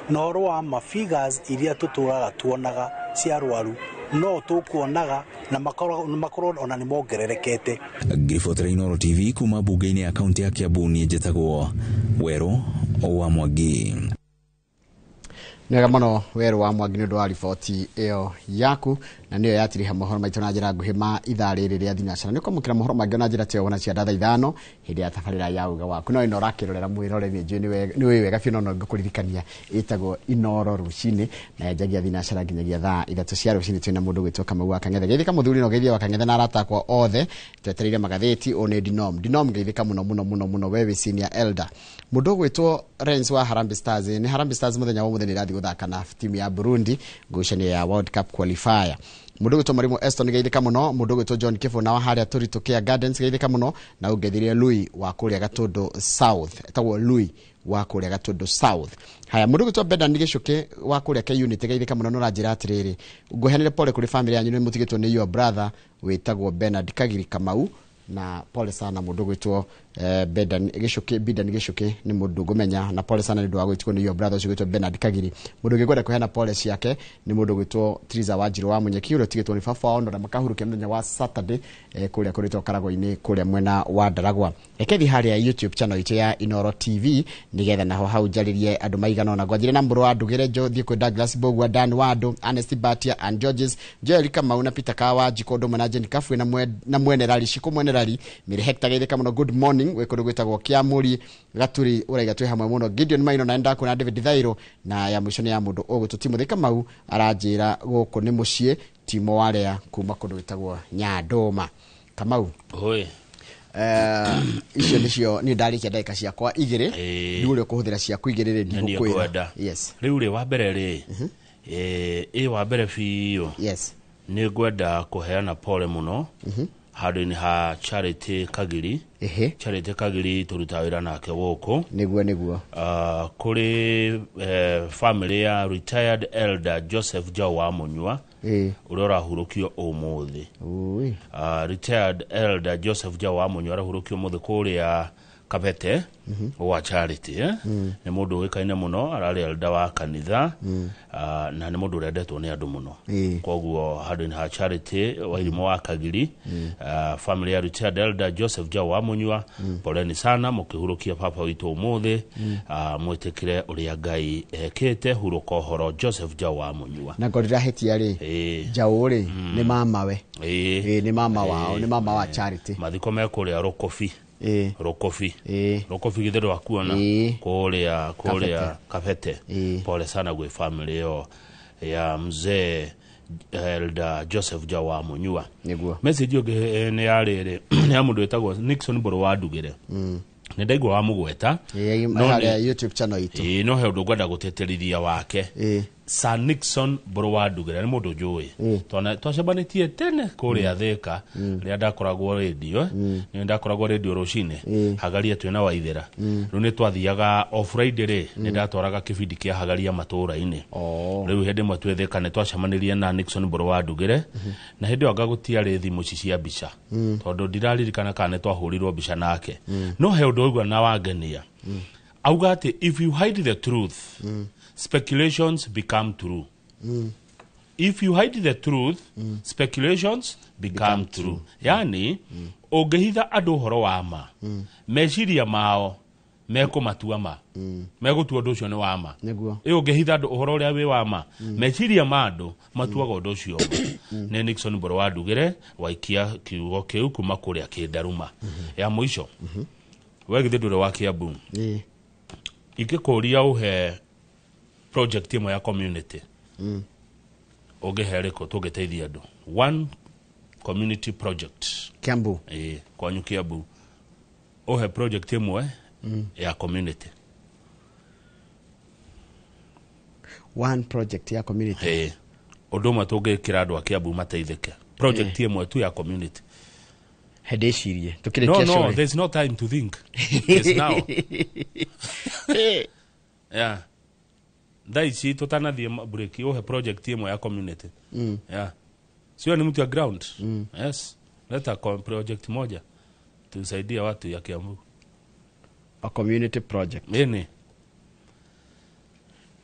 na ũhoro wa ma figures iria tũtũraga tuonaga cia arwaru no tũkuonaga na makorwo ona nĩ mongererekete.
Ngiribotera Inooro TV kuma bunge-inĩ ya kaunti ya Kiambu, niĩ njĩtagwo Werũ wa Mwangi.
Nĩ wega mũno Werũ wa Mwangi nĩ ũndũ wa riboti ĩyo yaku, na nĩyo yatiriha mohoro maitũ na njĩra nguhĩ ma ithaa rĩrĩ rĩa thinacara. Nĩ ũkwamũkĩra mohoro mangĩ na njĩra ta ĩyo cia thaa 5 hĩndĩ ya tabarĩra ya uga waku. No ĩno ũrakĩrorera mwĩrore nĩ njũĩ nĩ ũĩ wega biũ, no no ngũkũririkania ĩtagwo Inooro rũcinĩ na yanjagia thinacara nginyagia thaa 3 cia rũcinĩ. Twĩna mũndũ gwĩtwo Kamau wa Kang'ethe. Geithĩka mũthuri no geithia wa Kang'ethe na arata akwa othe twetereire magathĩti. Ũyũ nĩ Dinom. Dinom geithĩka mũno mũno mũno mũno, we wĩ senior elder. Mũndũ ũgwĩtwo Renz wa Harambee Stars, nĩ Harambee Stars mũthenya wa ũmũthĩ nĩ ĩrathiĩ gũthaka na timu ya Burundi ngucanio ya World Cup qualifier. Mũndũ ũgwĩtwo Marimu Eston geithĩka mũno. Mũndũ ũgwĩtwo John Kifo na wa harĩa Tũritũ Care Gardens geithĩka mũno, na ũngeithirie Lui wa kũrĩa Gatũndũ South, etagwo Lui wa kũrĩa Gatũndũ South. Haya, mũndũ ũgwĩtwo Bedan Gĩcũkĩ wa kũrĩa K Unit geithĩka mũno, nũranjĩra atĩrĩrĩ, ngũheanĩre pole kũrĩ family yanyu nĩ mũtigĩtwo nĩ your brother wĩtagwo Bernard Kagiri Kamau, na pole sana mũndũ ũgwĩtwo Bedan Gĩcũkĩ. Bedan Gĩcũkĩ nĩ mũndũ ngũmenya, na pole sana nĩ ũndũ wa gwĩtwo nĩ your brother ũcio ũgwĩtwo Bernard Kagiri. Mũndũ ũngĩkwenda kũheana pole ciake nĩ mũndũ ũgwĩtwo Triza Wanjiru wa Munyeki ũrĩa ũtigĩtwo nĩ baba wao na makahurukia mũthenya wa Saturday kũrĩa kũrĩtwo Karagũ-inĩ kũrĩa mwena wa Ndaragwa. Reke thiĩ harĩa YouTube channel itũ ya Inooro TV nĩgetha naho hau njarĩrie andũ maigana ũna. Ngwanjire na mũrũ wa Ndugĩre Njo, thiĩ kwĩ Douglas Mbũgua, Dan Wandũ, Ernest Batia, Ann Georges, Joel Kamau na Peter Kawanjikũ, ũndũ ũmwe na Jane Kafue na Mwenerari Shiko Mwenerari, Mary Hector geithĩka mũno, good morning wĩ kũndũ gwĩtagwo Kĩamũri Gaturi ũraiga twĩ hamwe mũno. Gideon Maino na ndakũ na David Thairo, na ya mũico nĩ ya mũndũ ũgwĩtwo Timothy Kamau aranjĩra gũkũ nĩ mũciĩ Timo Warea kuma kũndũ gwĩtagwo Nyandũma. Kamau,
oi,
icio nĩcio niĩ ndarĩkia ndagĩka ciakwa igĩrĩ, nĩ ũrĩa ũkũhũthĩra ciaku igĩrĩ rĩ ndigũkwĩra. Yes.
Rĩu rĩ wa mbere rĩ, ĩ wa mbere biũ,
yes,
nĩ ngwenda kũheana pole mũno Handũ-inĩ ha Charity Kagiri.
Ehe.
Charity Kagiri tũrutaga wĩra nake gũkũ.
Nĩguo nĩguo.
Kũrĩ family ya retired elder Joseph Jau wa Mũnyua ũrĩa ũrahurũkio ũmũthĩ.
Ui.
Retired elder Joseph Jau wa Mũnyua arahurũkio ũmũthĩ kũrĩa Kabete gwa Charity, eh? Nĩ mũndũ ũĩkaine mũno, ararĩ elder wa kanitha, na nĩ mũndũ ũrendetwo nĩ andũ mũno. Koguo handũ-inĩ ha Charity Wairimũ wa Kagiri, family ya retired elder Joseph Jau wa Mũnyua, poleni sana mũkĩhurũkia papa witũ ũmũthĩ. Mwĩtĩkĩre ũrĩa Ngai ekĩte. Hurũka ũhoro, Joseph Jau wa Mũnyua.
Na ngorira hĩtia rĩ, Jau rĩ nĩ mamawe.
Ĩĩ.
Nĩ mama wao, nĩ mama wa Charity.
Mathiko me kũrĩa Rũkobi. Rũkobi. Rũkobi githĩ ndwakuona? Kũrĩa kũrĩa Kabete. Pole sana gwĩ family ĩyo ya mzee elder Joseph Jau wa Mũnyua.
Nĩguo.
Message ũngĩ nĩ ya rĩrĩ, nĩ ya mũndũ wĩtagwo Nixon Mbũrũ wa Ndugĩre. Nĩ ndaigua wa mũgweta. No
harĩa YouTube channel itũ.
Ĩĩ, no he ũndũ ngwenda gũtĩtĩrithia wake. Sir Nixon Mbũrũ wa Ndugĩre nĩ mũndũ njũĩ. Twacemanĩtie tene kũrĩa Thĩka rĩrĩa ndakoragwo radio, nĩ ndakoragwo radio rũcinĩ Hagaria twĩna Waithera. Rĩu nĩ twathiaga o Friday rĩ, nĩ ndatwaraga kĩbindi kĩa Hagaria matũũra-inĩ. Rĩu hĩndĩ ĩmwe twĩ Thĩka nĩ twacemanirie na Nixon Mbũrũ wa Ndugĩre, na hĩndĩ ĩyo anga gũtiarĩ thimũ ici cia mbica, tondũ ndiraririkana kana nĩ twahũrirwo mbica nake. No he ũndũ waigua na wangenia. Auga atĩ if you hide the truth, speculations become true. If you hide the truth, speculations become true. Yani ũngĩhitha andũ ũhoro wa ma, meciria mao mekũmatua ma, megũtua ũndũ ũcio nĩ wa ma.
Nĩguo.
Ĩ ũngĩhitha andũ ũhoro ũrĩa wĩ wa ma, meciria ma andũ matuaga ũndũ ũcio ma. Nĩ Nixon Mbũrũ wa Ndugĩre waikia kiugo kĩu kuma kũrĩa Kĩndaruma. Ya mũico, we githĩ ndũrĩ wa Kiambu? Ingĩkũria ũhe project ĩmwe ya community, ũngĩhe rĩkũ tũngĩteithia andũ? One community project.
Kiambu.
Ĩĩ, kwanyu Kiambu ũhe project ĩmwe ya community.
One project ya community.
Ĩĩ, ũndũ ũmwe tũngĩkĩra andũ a Kiambu mateithĩke, project ĩmwe tu ya community.
Hĩndĩ ĩcirie.
No,
Tũkĩrĩkia
no,
show rĩ.
there's no time to think. It's now. Yeah, thaa ici tũtanathiĩ break, ũhe project ĩmwe ya community. Yeah, sio ni mtu ya ground. Yes, leta project moja tusaidie watu ya Kiambu.
A community project.
Nini?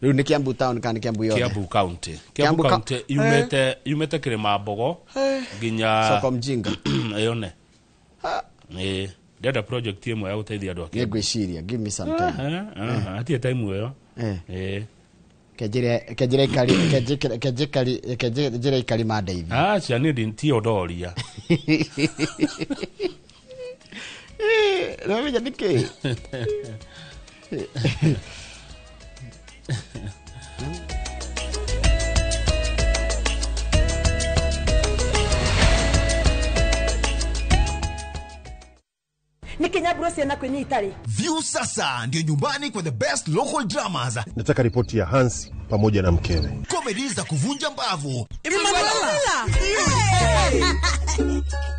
Rĩu nĩ Kiambu town kana nĩ Kiambu yothe?
Kiambu County. Kiambu
Kiambu
County yumĩte Kĩrĩma Mbogo nginya
Soko Mjinga.
Yone. Ĩĩ, ndĩrenda project ĩmwe ya gũteithia andũ a Kiambu.
Nĩngwĩciria, give me some time.
Hatirĩ time ĩyo. Ĩĩ.
Kenjĩre ikari kenjĩre kenjĩre ikari mandeithie.
Aca, niĩ ti ũndoria.
Nĩwamenya nĩkĩ?
Nĩkĩ nyamburo ciana kwĩnyita rĩ?
View sasa ndio nyumbani kwa the best local dramas,
Nataka ripoti ya Hansi pamoja na mkewe.
Comedy za kuvunja mbavu,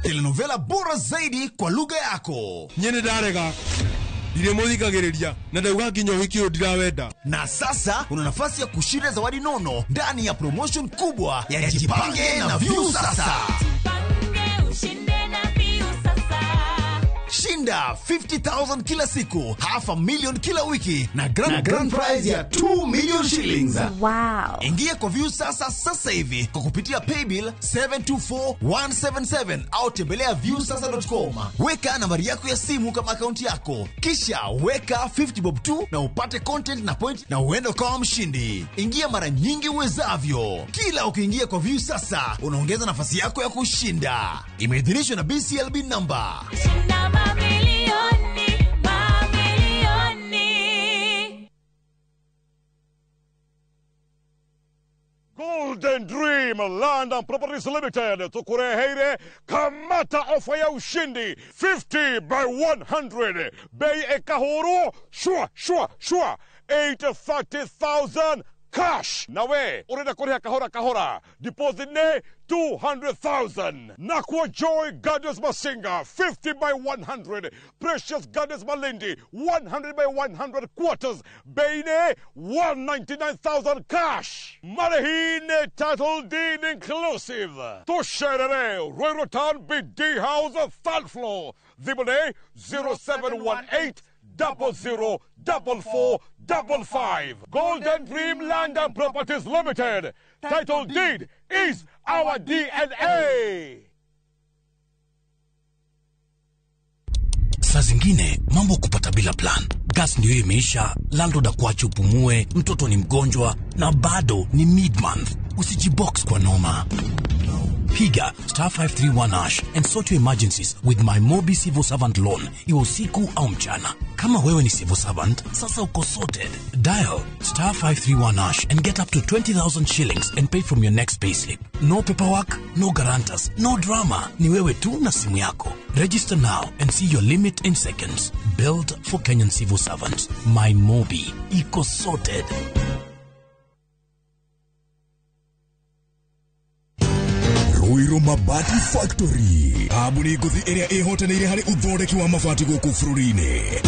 telenovela bora zaidi kwa lugha yako.
Nyene ndarega ndirĩ mũthikagĩrĩria na ndauga nginya ũhiki ũyũ ndirawenda.
Na sasa una nafasi ya kushinda zawadi nono ndani ya promotion kubwa ya Jipange na View Sasa. Shinda 50,000 kila siku, half a million kila wiki na grand prize ya 2 million shillings.
Wow.
Ingia kwa View Sasa sasa hivi kwa kupitia paybill 724177 au tembelea viewsasa.com. Weka nambari yako ya simu kama akaunti yako, kisha weka 50 bob tu na upate content na point na uende ukawa mshindi. Ingia mara nyingi uwezavyo. Kila ukiingia kwa View Sasa unaongeza nafasi yako ya kushinda. Imeidhinishwa na BCLB number.
Shinda mamilioni, mamilioni.
Golden Dream Land and Properties Limited tukureheire kamata ofa ya ushindi 50 by 100 bei ekahuru shwa shwa shwa 830,000 Cash. Na we urenda kuriha kahora kahora, deposit ne 200,000. Nakwa Joy Gardens Masinga 50 by 100. Precious Gardens Malindi 100 by 100 quarters. Bei 199,000 cash. Marihine title deed inclusive. Tusherere Ruiru Town BD House third floor. Thimũ 0718 00 44 55. Golden Dream Land and Properties Limited. Title deed is our DNA.
Saa zingine mambo kupata bila plan. Gas ndio imeisha, landlord akuache upumue, mtoto ni mgonjwa na bado ni mid-month. Usijibox kwa noma. Piga star 531 hash and sort your emergencies with my Mobi Civil Servant Loan, iwe usiku au mchana. Kama wewe ni civil servant, sasa uko sorted. Dial star 531 hash and get up to 20,000 shillings and pay from your next payslip. No paperwork, no guarantors, no drama. Ni wewe tu na simu yako. Register now and see your limit in seconds. Built for Kenyan civil servants. My Mobi. Iko sorted.
Ruiru Mabati Factory kambuni ngũthi ĩrĩa ĩhotanĩire harĩ ũthondeki wa mabati gũkũ bũrũri-inĩ.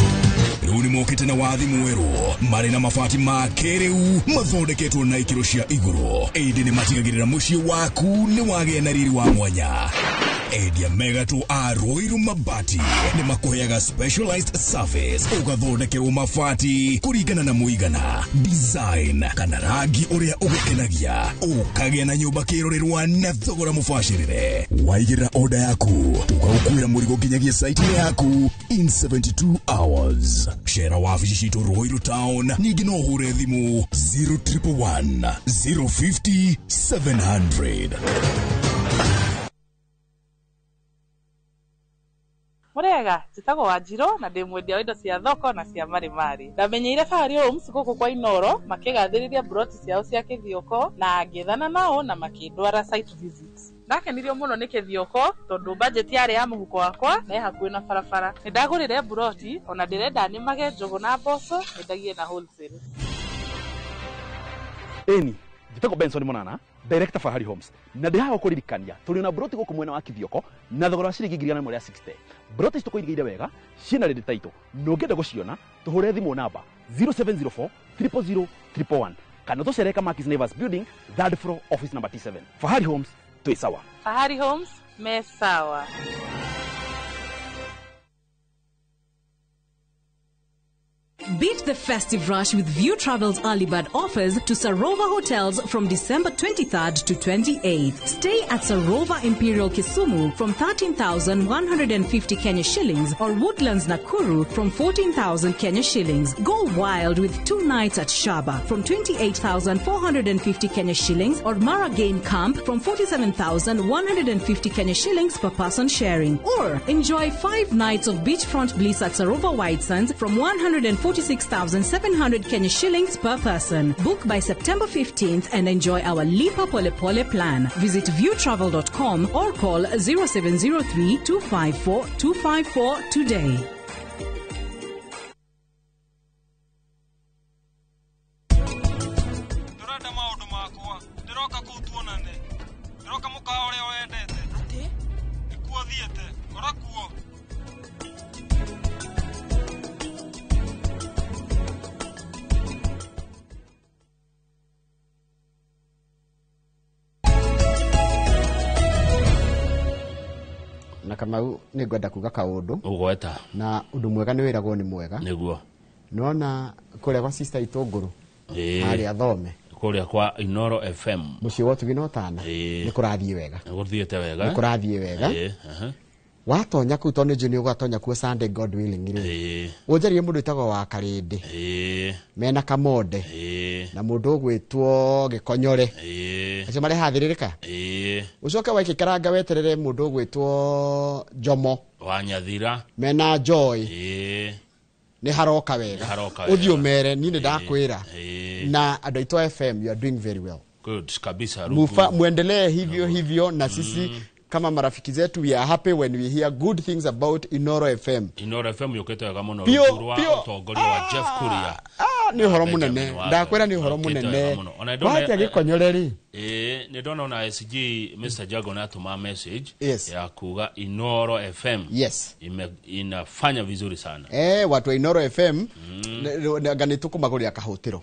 Rĩu nĩ mokĩte na wathi mwerũ marĩ na mabati ma kĩrĩu mathondeketwo na ikĩro cia igũrũ, ĩndĩ nĩ matigagĩrĩra mũciĩ waku nĩ wagĩa na riri wa mwanya. Endia mega tu a Ruiru Mabati nĩ makũheaga specialized service ũgathondekerwo mabati kũringana na mũigana, design kana rangi ũrĩa ũgũkenagia, ũkagĩa na nyũmba kĩrorerwa na thogora mũbacĩrĩre. Waigĩrĩra order yaku tũgagũkuĩra mũrigo nginyagia site yaku in 72 hours. Cera wabici citũ Ruiru Town, ningĩ no ũhũre thimũ 0111 050 700.
Murega njĩtagwo Wanjirũ na ndĩ mwendia wa indo cia thoko na cia marimari. Ndamenyeire Fahari Homes gũkũ kwa Inoro makĩgathĩrĩria broti ciao cia Kĩthioko na ngĩethana nao na makĩndwara site visit. Ndakenirio mũno nĩ Kĩthioko tondũ budget yarĩ ya mũhuko wakwa na ĩ hakuhĩ na barabara. Nĩndagũrire broti ona ndĩrenda nĩmage njũgũ na mboco nyendagie na wholesale.
Ĩni njĩtagwo Benson Monana, Director Fahari Homes, na ndĩ haha kũririkania tũrĩ na broti gũkũ mwena wa Kĩthioko na thogora wa ciringi 160. Broti ici tũkũigĩire wega ciĩna ready title na ũngĩenda gũciona tũhũre thimũ namba 0704 000 111 kana tũcere Kamakis Neighbors Building, third floor, office number T7. Fahari Homes, twĩ sawa.
Fahari Homes me sawa.
Beat the festive rush with View Travel's early bird offers to Sarova Hotels from December 23rd to 28th. Stay at Sarova Imperial Kisumu from 13,150 Kenya shillings or Woodlands Nakuru from 14,000 Kenya shillings. Go wild with 2 nights at Shaba from 28,450 Kenya shillings or Mara Game Camp from 47,150 Kenya shillings per person sharing. Or enjoy 5 nights of beachfront bliss at Sarova White Sands from 146,700 Kenya shillings per person. Book by September 15th and enjoy our Lipa Pole Pole plan. Visit viewtravel.com or call 0703 254 254 today.
Ndĩrenda maũndũ makwa, ndĩroka kũu tuonane, ndĩroka mũkawa ũrĩa wendete. Atĩ? Nĩkuo thiĩte, kora kuo.
Na Kamau nĩ ngwenda kuga kaũndũ
ũgweta
na ũndũ mwega nĩ wĩragwo nĩ mwega
nĩguo
nĩwona kũrĩa kwa sister Itũngũrũ harĩa thome
kũrĩa kwa Inoro FM
mũciĩ wa ũtugi na ũtana nĩ kũrathiĩ wega,
nĩ gũthiĩte wega,
nĩ kũrathiĩ wega. Watonya kũu tondũ nĩ njũĩ nĩ ũgatonya kuo Sunday God willing rĩ, ũnjarĩrie mũndũ wĩtagwo wa Karĩndĩ mena Kamonde na mũndũ ũgwĩtwo Gĩkonyore, acio marehathĩrĩrĩka. Ũcoke waikĩkaranga weterere mũndũ ũgwĩtwo Jomo
wa Nyathira
mena Joy, nĩ haroka wega, ũthiĩ ũmere niĩ nĩ ndakwĩra. Na andũ aitũ FM, you are doing very well.
Good kabisa.
Muendelee hivyo hivyo na sisi kama marafiki zetu we are happy when we hear good things about Inoro FM.
Inoro FM yũkĩte wega mũno rungu rwa ũtongoria wa Jeff Kuria.
Nĩ ũhoro mũnene, ndakwĩra nĩ ũhoro mũnene. Watia gĩkonyore rĩ.
Nĩ ndona ona SG Mr. Jago natũma message
Yes.
ya kuga Inoro FM
Yes.
inafanya vizuri sana.
Watu wa Inoro FM anga nĩ tũkũmagũrĩra kahũtĩro.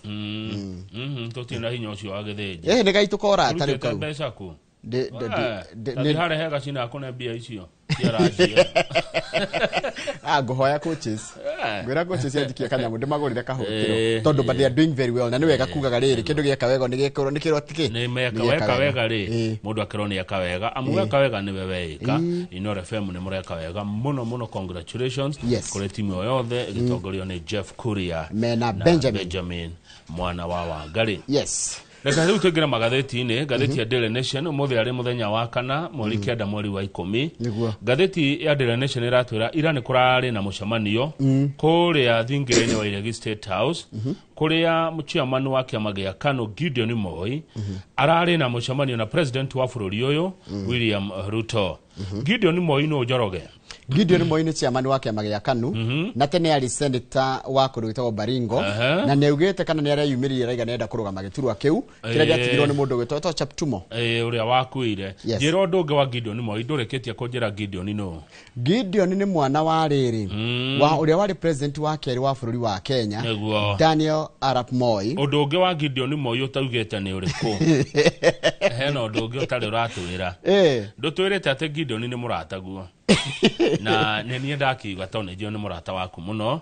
Tũtirĩ na hinya ũcio wa gĩthĩnji.
Nĩ gaitũ kora tarĩ
Ũrutĩte
kau.
mbeca kũ?
Nĩ
harĩ hega cina akũne mbia icio cia racio.
Ngũhoya coaches. Ngwĩra coaches yanjikie kanyamũ ndĩmagũrĩre kahũtĩro tondũ but they are doing very well, na nĩ wega kugaga rĩrĩ kĩndũ gĩeka wega nĩ gĩkĩrwo nĩ kĩrwo tikĩ
nĩ meka weka wega rĩ, mũndũ akĩrwo nĩ eka wega, amu weka wega nĩwe weĩka. Inoro FM nĩ mũreka wega mũno mũno, congratulations kũrĩ timu ĩyo yothe ĩgĩtongorio nĩ Jeff Kuria
mena
na
Benjamin
mwana wa Wangari.
Yes.
Reke rĩu tũingĩre magathĩti-inĩ. Ngathĩti ya Daily Nation ũmũthĩ arĩ mũthenya wa kana, mweri 9 mweri wa 10.
Nĩguo.
Ngathĩti ya Daily Nation ĩratwĩra ira nĩ kũrarĩ na mũcemanio kũrĩa thingira-inĩ wa Iregi State House, kũrĩa chairman wa kĩama gĩa KANU Gideon Moi ararĩ na mũcemanio na president wa bũrũri ũyũ William Ruto. Gideon Moi nũ Njoroge?
Gideon Moi nĩ chairman wa kĩama gĩa KANU na tene arĩ senator wa kũndũ gwĩtagwo Baringo, na nĩ augĩte kana nĩ areyumĩririe raiga nĩarenda kũrũgama gĩturwa kĩu kĩrĩa gĩatigirwo nĩ mũndũ ũgwĩtwo Cheptumo.
Ũrĩa wakuire.
Yes.
Njĩra ũndũ ũngĩ wa Gideon Moi, ndũrĩkĩtie kũnjĩra Gideon nũ.
Gideon nĩ mwana wa rĩrĩ wa ũrĩa warĩ president wa kerĩ wa bũrũri wa Kenya,
Nĩguo.
Daniel Arap Moi.
Ũndũ ũngĩ wa Gideon Moi ũtaugĩte nĩ ũrĩkũ? Hena ũndũ ũngĩ ũtarĩ ũratwĩra. Ndũtwĩrĩte atĩ Gideon nĩ mũrataguo. Na nĩ niĩ ndakiuga tondũ nĩ njũĩ nĩ mũrata waku mũno.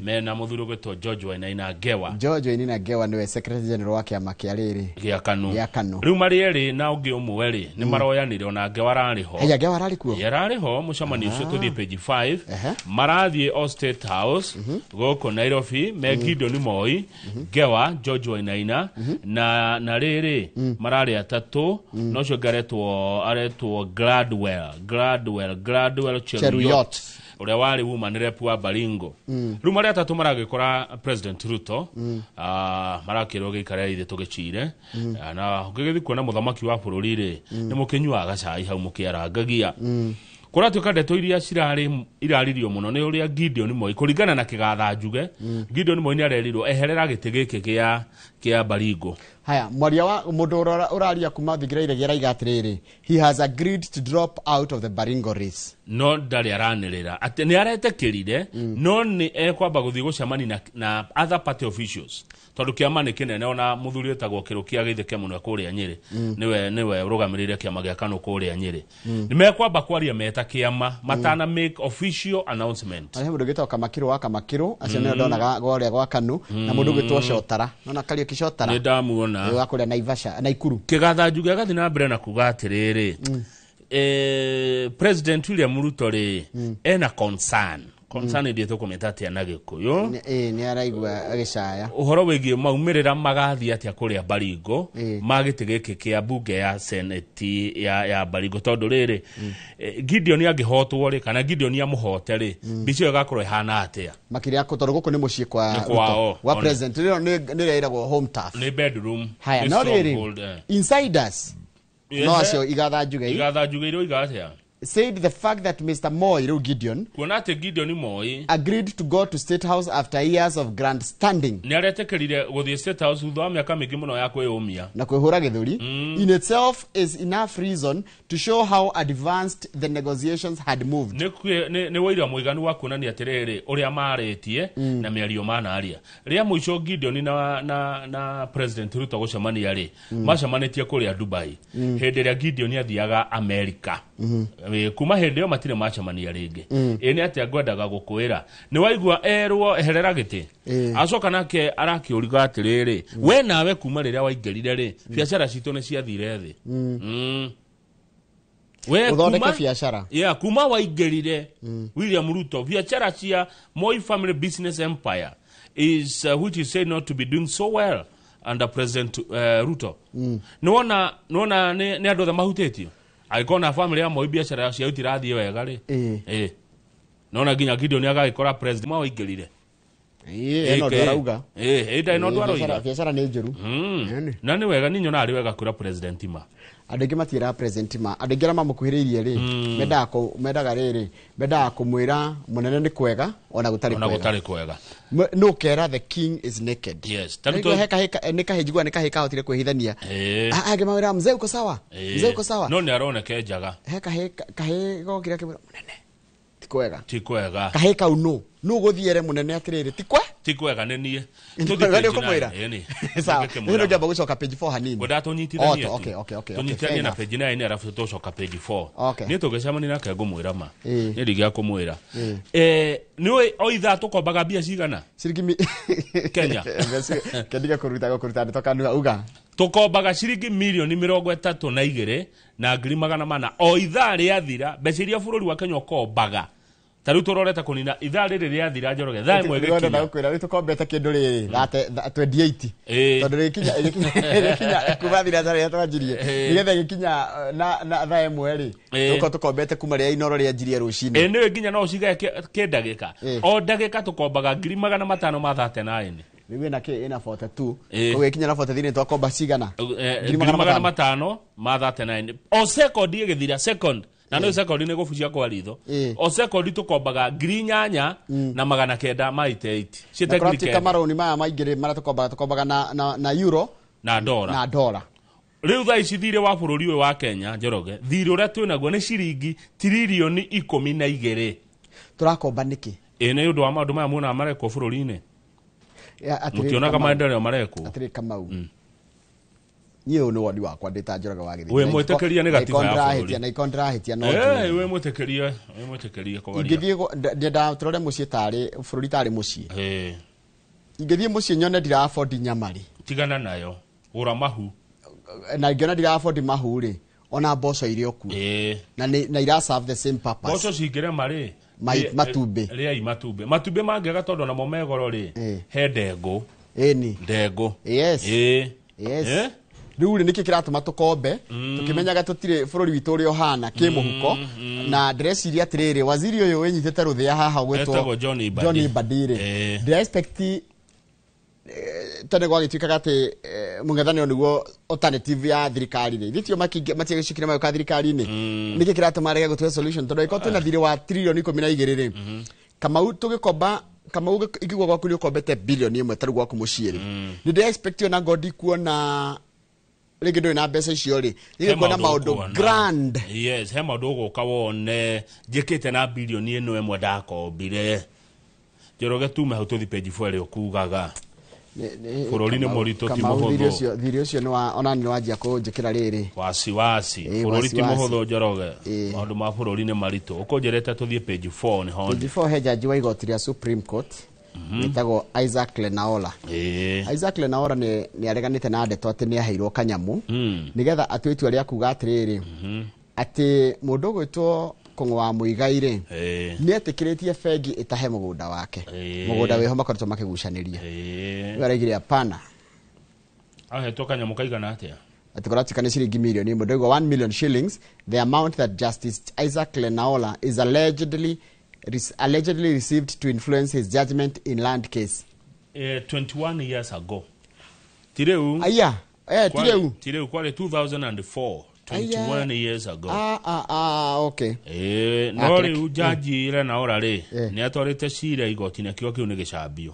Mena mũthuri ũgwĩtwo George Wainaina Ngewa.
George Wainaina Ngewa nĩwe secretary general wa kĩama kĩa rĩrĩ
gĩa KANU.
Gĩa KANU.
Rĩu marĩ erĩ na ũngĩ ũmwe rĩ nĩ maroyanire, ona Ngewa ararĩ ho.
Haya, Ngewa ararĩ kuo?
Ĩ, ararĩ ho mũcemanio ũcio. Tũthiĩ page 5. Marathiĩ o State House gũkũ Nairobi me Gideon Moi, Ngewa, George Wainaina na rĩrĩ mararĩ atatũ, na ũcio ũngĩ aretwo Gladwell Cheruiyot
Cheruiyot.
ũrĩa warĩ woman rep wa Baringo. Rĩu marĩ atatũ maragĩkora President Ruto, marakĩrwo gĩikare ithe tũgĩcire. Na ũngĩgĩthiĩ kuona mũthamaki wa bũrũri rĩ, nĩ mũkĩnyuaga gacai hau mũkĩarangagia. Kũratuĩka ndeto iria cirarĩ iraririo mũno nĩ ũrĩa Gideon Moi, kũringana na kĩgatha njuge, Gideon Moi nĩ arerirwo eherera gĩtĩ gĩkĩ kĩa Baringo.
Haya, mwaria wa mũndũ ũraria kuma thingira Iregi araiga atĩrĩrĩ, he has agreed to drop out of the Baringo race.
No ndarĩ aranĩrĩra atĩ nĩ aretĩkĩrire, no nĩ ekwamba gũthiĩ gũcemania na other party officials, tondũ kĩama nĩ kĩnene. Ona mũthuri wĩtagwo Kĩrũkia Gĩtheke mũno kũrĩa Nyĩrĩ nĩwe ũrũgamĩrĩire kĩama gĩa KANU kũrĩa Nyĩrĩ. Nĩ mekwamba kwaria meta kĩama matana make official announcement.
Harĩ mũndũ ũgĩtwo Kamakirũ wa Kamakirũ, acio nĩo ndonaga gwaria gwa KANU, na mũndũ ũgĩtwo Cotara. Nona Kariũki Cotara.
Nĩ ndamuona.
Wa kũrĩa Naivasha, Naikuru.
Kĩgatha njuge agathiĩ na mbere na kuga atĩrĩrĩ, President William Ruto rĩ ena concern ndiĩ tũkũmĩta atĩa na Gĩkũyũ.
Nĩ araigua agĩcaya
ũhoro wĩgiĩ maumĩrĩra magathiĩ atĩa kũrĩa Baringo ma gĩtĩ gĩkĩ kĩa mbunge ya seneti ya Baringo, tondũ rĩrĩ Gideon angĩhotwo rĩ, kana Gideon amũhote rĩ, mbica ĩyo ĩgakorwo ĩhana atĩa?
Makĩria tondũ gũkũ nĩ mũciĩ kwa
Nĩ kwao.
Ruto, wa president rĩo nĩ rĩrĩa ĩragwo home turf,
nĩ bedroom.
Haya,
nĩ
no rĩrĩ
stronghold, eh.
Insiders no acio igatha njuge
Igatha njuge iroiga atĩa?
Said the fact that Mr. Moi, rĩu Gideon,
kuona atĩ Gideon Moi
agreed to go to State House after years of grandstanding,
nĩ aretĩkĩrire gũthiĩ State House thutha wa mĩaka mĩingĩ mũno ya kwĩyũmia
na kwĩhũra gĩthũri, in itself is enough reason to show how advanced the negotiations had moved.
Nĩ wũira mũiganu wa kuonania atĩrĩrĩ ũrĩa marĩtie na mĩario manaria. Rĩa mũico Gideon na President Ruto gũcemania rĩ, macemanĩtie kũrĩa Dubai hĩndĩ ĩrĩa Gideon athiaga Amerika. Kuma hĩndĩ ĩyo matirĩ macemania rĩngĩ. Ĩ nĩ atĩa ngwendaga gũkwĩra, nĩ waigua erwo eherera gĩtĩ, acoka nake arakĩũriga atĩrĩrĩ, we nawe kuma rĩrĩa waingĩrire rĩ, biacara citũ nĩ ciathire thĩ. We
Ũthondeke biacara.
Yeah, kuma waingĩrire William Ruto, biacara cia Moi family business empire is which is said not to be doing so well under President Ruto. Nĩwona nĩ andũ othe mahutĩtio, angĩkorwo na family ya Moi biacara ciao itirathiĩ wega rĩ, nona nginya Gideon agagĩkora president ma waingĩrire.
Ĩĩ, ĩno ũndũ arauga.
Ĩĩ, ndarĩ na ũndũ aroiga.
Biacara nĩ njũru.
Na nĩ wega, niĩ nyonaga arĩ wega kwĩra president ma.
Andũ aingĩ matiĩraga president ma. Andũ aingĩ arĩa mamũkuhĩrĩirie rĩ, mendaga rĩrĩ, mendaga kũmwĩra mũnene nĩ kwega ona gũtarĩ
Ona
kwega.
gũtarĩ kwega.
Nũ ũkera the king is naked.
Yes.
Nĩguo he kahĩ nĩ kahĩ njiguaga nĩ kahĩ kahotire kwĩhithania. Angĩ mawĩra, mzee uko sawa, mzee uko sawa.
No nĩ aroneka njaga.
He kahĩ gokire akĩmwĩra, mũnene ti kwega.
Ti kwega.
Kahĩ kau nũ gũthiĩ ere mũnene atĩrĩrĩ ti kwe
Ti kwega nĩ niĩ.
Nĩ ũkũmwĩra? Sawa,
Ngĩkĩmwĩra.
nĩ ngĩamba gũcoka page 4 hanini.
Ngwendaga tũnyitithanie tu.
Okay,
Tũnyitithanie
fair
na
enough.
page 9 arabu tũcoka page 4.
Okay.
Niĩ tũngĩcemania nake ngũmwĩra ma.
Ĩĩ.
Niĩ ndingĩaga kũmwĩra.
Ĩĩ.
Nĩũĩ o ithaa tũkombaga mbia cigana?
Ciringi
Kenya.
Kendiga kũruta ndeto kanua uga.
Tũkombaga ciringi mirioni 32,400,000 o ithaa rĩathira, mbeca iria bũrũri wa Kenya ũkombaga. Ta rĩu tũrorete kũnina ithaa rĩrĩ rĩathira, Njoroge, thaa ĩmwe
Nĩguo ndenda
ĩgĩkinya.
gũkwĩra rĩu tũkombete kĩndũ rĩrĩ 28 tondũ rĩgĩkinya kuma thinacara ĩrĩa twanjirie, nĩgetha ĩgĩkinya na thaa ĩmwe rĩ, tũkorwo tũkombete kuma rĩrĩa Inoro rĩanjirie rũcinĩ.
Ĩĩ, nĩũĩ nginya no ũcigae kĩndagĩka. O ndagĩka tũkombaga 539,000.
Rĩu ĩna kĩ, ĩna 42.
Ĩĩ.
Koguo ĩkinya na 43 nĩ twakomba cigana?
539,000 o second ĩgĩthira, second na nĩ second nĩ gũbucia kwa ritho. O second tũkombaga 8,988
Na
ciĩte ngiri
kũratuĩka
kenda.
Marũni maya maingĩ rĩ, marĩa tũkombaga na euro
na ndora.
Na ndora.
Rĩu thaa ici thirĩ wa bũrũri ũyũ wa Kenya, Njoroge, thirĩ ũrĩa twĩnaguo nĩ ciringi tiririoni 12.
Tũrakomba nĩkĩ?
Ĩ, nĩ ũndũ wa maũndũ maya muonaga marekwo bũrũri-inĩ.
Ya, atĩrĩrĩ
Mũtionaga
Kamau.
maendeleo marekwo.
Atĩrĩrĩ Kamau, niĩ ũyũ nĩ woni wakwa ndĩ ta Njoroge wa Gĩthĩnji.
Wĩ mwĩtĩkĩrie nĩ gatiba ya bũrũri.
Na ikorwo ndĩrahĩtia no
Eh,
njũĩ.
wĩ mwĩtĩkĩrie, wĩ mwĩtĩkĩrie kwaria.
Ingĩthiĩ ndĩendaga tũrore mũciĩ tarĩ bũrũri tarĩ mũciĩ. Ingĩthiĩ mũciĩ nyone ndira afford nyama rĩ,
Tigana nayo, gũra mahu.
Na ingĩona ndira afford mahu rĩ, ona mboco irĩ o kuo. Na ira serve the same purpose.
Mboco cingĩrema rĩ,
Matumbĩ.
Rĩai matumbĩ. Matumbĩ mangĩaga tondũ namo me goro rĩ, he ndengũ.
Ĩni.
Ndengũ.
Yes.
Ĩĩ.
Yes.
Eh?
Rĩu rĩ, nĩkĩ kĩratũma tũkombe tũkĩmenyaga tũtirĩ bũrũri witũ ũrĩa ũhana kĩmũhuko? Na ndĩreciria atĩrĩrĩ, waziri ũyũ wĩnyitĩte rũthĩa haha ũgwĩtwo
Etagwo John Mbadi.
John Mbadi rĩ, ndĩra expect tene gwagĩtuĩkaga atĩ mũng'ethanĩro nĩguo alternative ya thirikari rĩ, ithuĩ tio matiagĩcukire magĩũka thirikari-inĩ. Nĩkĩ kĩratũma arege gũtũhe solution? Tondũ angĩkorwo twĩna thirĩ wa tririoni 12 rĩ, Kamau, tũgĩkomba, Kamau, ingĩgua gwaku nĩ ũkombete bilioni 1 tarĩu gwaku mũciĩ rĩ, nĩ ndĩ expect ona ngodi kuona rĩngĩ ndũrĩ na mbeca icio rĩ,
He
rĩngĩ kuona
maũndũ
maũndũ
ũkuona.
grand.
Yes, he maũndũ ũgũka wone njĩkĩte na bilioni ĩno ĩmwe ndakombire. Njoroge, tume hau tũthi page 4 ĩrĩa ũkugaga. Bũrũri nĩ mũritũ, ti
Kamau,
mũhũthũ.
Thirĩ ũcio nĩ wa ona nĩ wanjia kũnjĩkĩra rĩrĩ.
Wasiwasi. Bũrũri ti
Wasiwasi.
mũhũthũ, Njoroge. Maũndũ ma bũrũri nĩ maritũ. Ũkũnjĩrĩte tũthiĩ page 4 nĩho
Page 4 he jaji wa igoti rĩa Supreme Court wĩtagwo Isaac Lenaola. Isaac Lenaola nĩ areganĩte na ndeto atĩ nĩ aheirwo kanyamũ nĩgetha atue itua rĩa kuga atĩrĩrĩ, atĩ mũndũ ũgwĩtwo Kũng'ũ wa Mũigai rĩ, nĩ etĩkĩrĩtie bengi ĩtahe mũgũnda wake, mũgũnda wĩho makoretwo makĩgucanĩria. Rĩu araigire hapana.
Ahetwo kanyamũ kaigana atĩa?
Atĩ kũratuĩka nĩ ciringi mirioni 1, ndauga 1 million shillings, the amount that Justice Isaac Lenaola is allegedly received to influence his judgment in land case.
21 years ago, ti rĩu.
Aya, ti rĩu.
Ti rĩu, kwarĩ 2004, 21 years ago.
Ah, ah, ah, okay.
No
Ah,
rĩu jaji Lenaola rĩ, nĩ atwarĩte cira igoti-inĩ akiuga kĩu nĩ gĩcambio.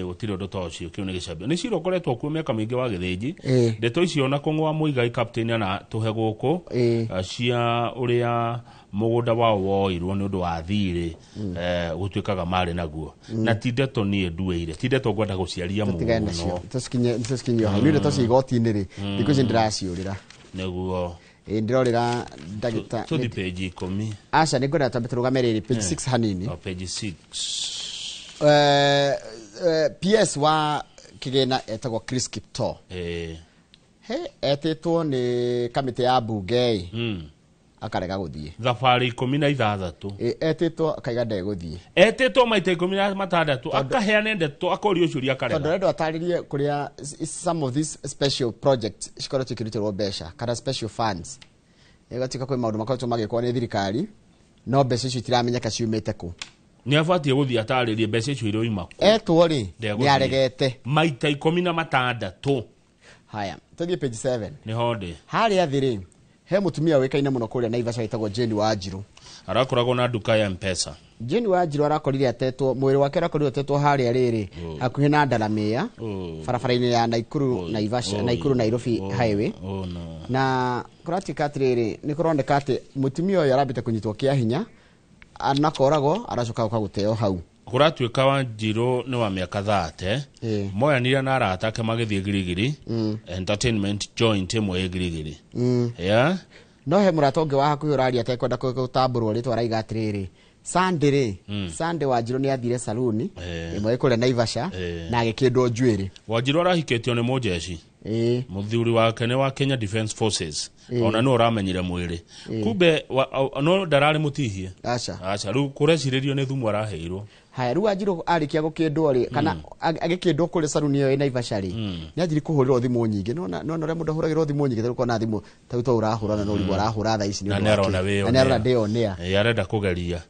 Gũtirĩ ũndũ ta ũcio, kĩu nĩ gĩcambio, nĩ cira ũkoretwo kuo mĩaka mĩingĩ wa Gĩthĩnji. Ndeto icio na Kũng'wa Mũigai captain ana tũhe gũkũ cia ũrĩa mũgũnda wao woirwo nĩ ũndũ wa thirĩ, gũtuĩkaga marĩ naguo. Na ti ndeto niĩ nduĩire, ti ndeto ngwenda gũciaria
Tũtigane nacio.
mũno.
Tũcikinyie hau. Nĩ ndeto cia igoti-inĩ rĩ, thikũ ici ndĩraciũrĩra.
Nĩguo.
Ĩĩ, ndĩrorĩra ndagĩta.
Tũthi page 10.
Aca, nĩ ngwenda twambe tũrũgame rĩrĩ page 6 hanini.
O, page 6.
PS wa kĩgĩna etagwo Chris Kiptoo. He etĩtwo nĩ kamĩtĩ ya mbunge ĩ, akarega gũthiĩ.
Thabarĩ 16.
Etĩtwo akaiga ndegũthiĩ.
Etĩtwo maita 16, akaheana ndeto, akorio ciũria,
Tondũ
akarega.
arenda atarĩrie kũrĩa some of these special projects cikoretwo ikĩrutĩrwo mbeca kana special funds. Ĩgatuĩka kwĩ maũndũ makoretwo magĩkwo nĩ thirikari, no mbeca icio itiramenyeka ciumĩte kũ.
Nĩ abatiĩ gũthiĩ atarĩrie mbeca icio iroima kũ.
Etwo rĩ,
Ndegũthiĩ.
nĩ aregete.
Maita 16.
Haya, tũthiĩ page 7.
Nĩho ndĩ.
Harĩa thĩ rĩ, he mũtumia ũĩkaine mũno kũrĩa Naivasha wĩtagwo Jane Wanjiru.
Arakoragwo na nduka ya Mpesa.
Jane Wanjiru arakorire atetwo, mwĩrĩ wake ũrakorirwo ũtetwo harĩa rĩrĩ, hakuhĩ na Ndaramĩa, barabara-inĩ ya Naikuru Naivasha, Naikuru Nairobi highway.
Oh no.
Na kũratuĩka atĩrĩrĩ, nĩ kũroneka atĩ mũtumia ũyũ arambĩte kũnyitwo kĩa hinya, anakoragwo aracoka gũka gũteo hau.
Kũratuĩka Wanjiru nĩ wa mĩaka 30, moyanire na arata ake magĩthiĩ Girigiri, entertainment joint ĩmwe ĩ Girigiri. Yeah?
No he mũrata ũngĩ wa hakuhĩ ũraria atekwenda gũtambũrwo rĩtwa araiga atĩrĩrĩ, Sunday rĩ, Sunday Wanjiru nĩ athire saluni ĩmwe ĩ kũrĩa Naivasha na agĩkĩndwo njuĩrĩ.
Wanjiru arahikĩtio nĩ mũjeshi. Mũthuri wake nĩ wa Kenya Defence Forces. Ona nĩ ũramenyire mwĩrĩ. Kumbe no ndararĩ mũtihie.
Aca.
Aca, rĩu kũrecirĩrio nĩ thumu araheirwo.
Haya, rĩu Wanjiru arĩkia gũkĩndwo rĩ, kana agĩkĩndwo kũrĩa saluni ĩyo ĩ Naivasha rĩ, nĩ anjirie kũhũrĩrwo thimũ nyingĩ. Nĩwona ũrĩa mũndũ ahũragĩrwo thimũ nyingĩ, tarĩu ũkona thimũ ta rĩu to ũrahũra na no ũrigwo arahũra thaa ici nĩ
Na
ũndũ
nĩ
wa
arona
kĩ.
wĩ
Na nĩ arona
on air.
ndĩ on air.
Arenda kũgeria.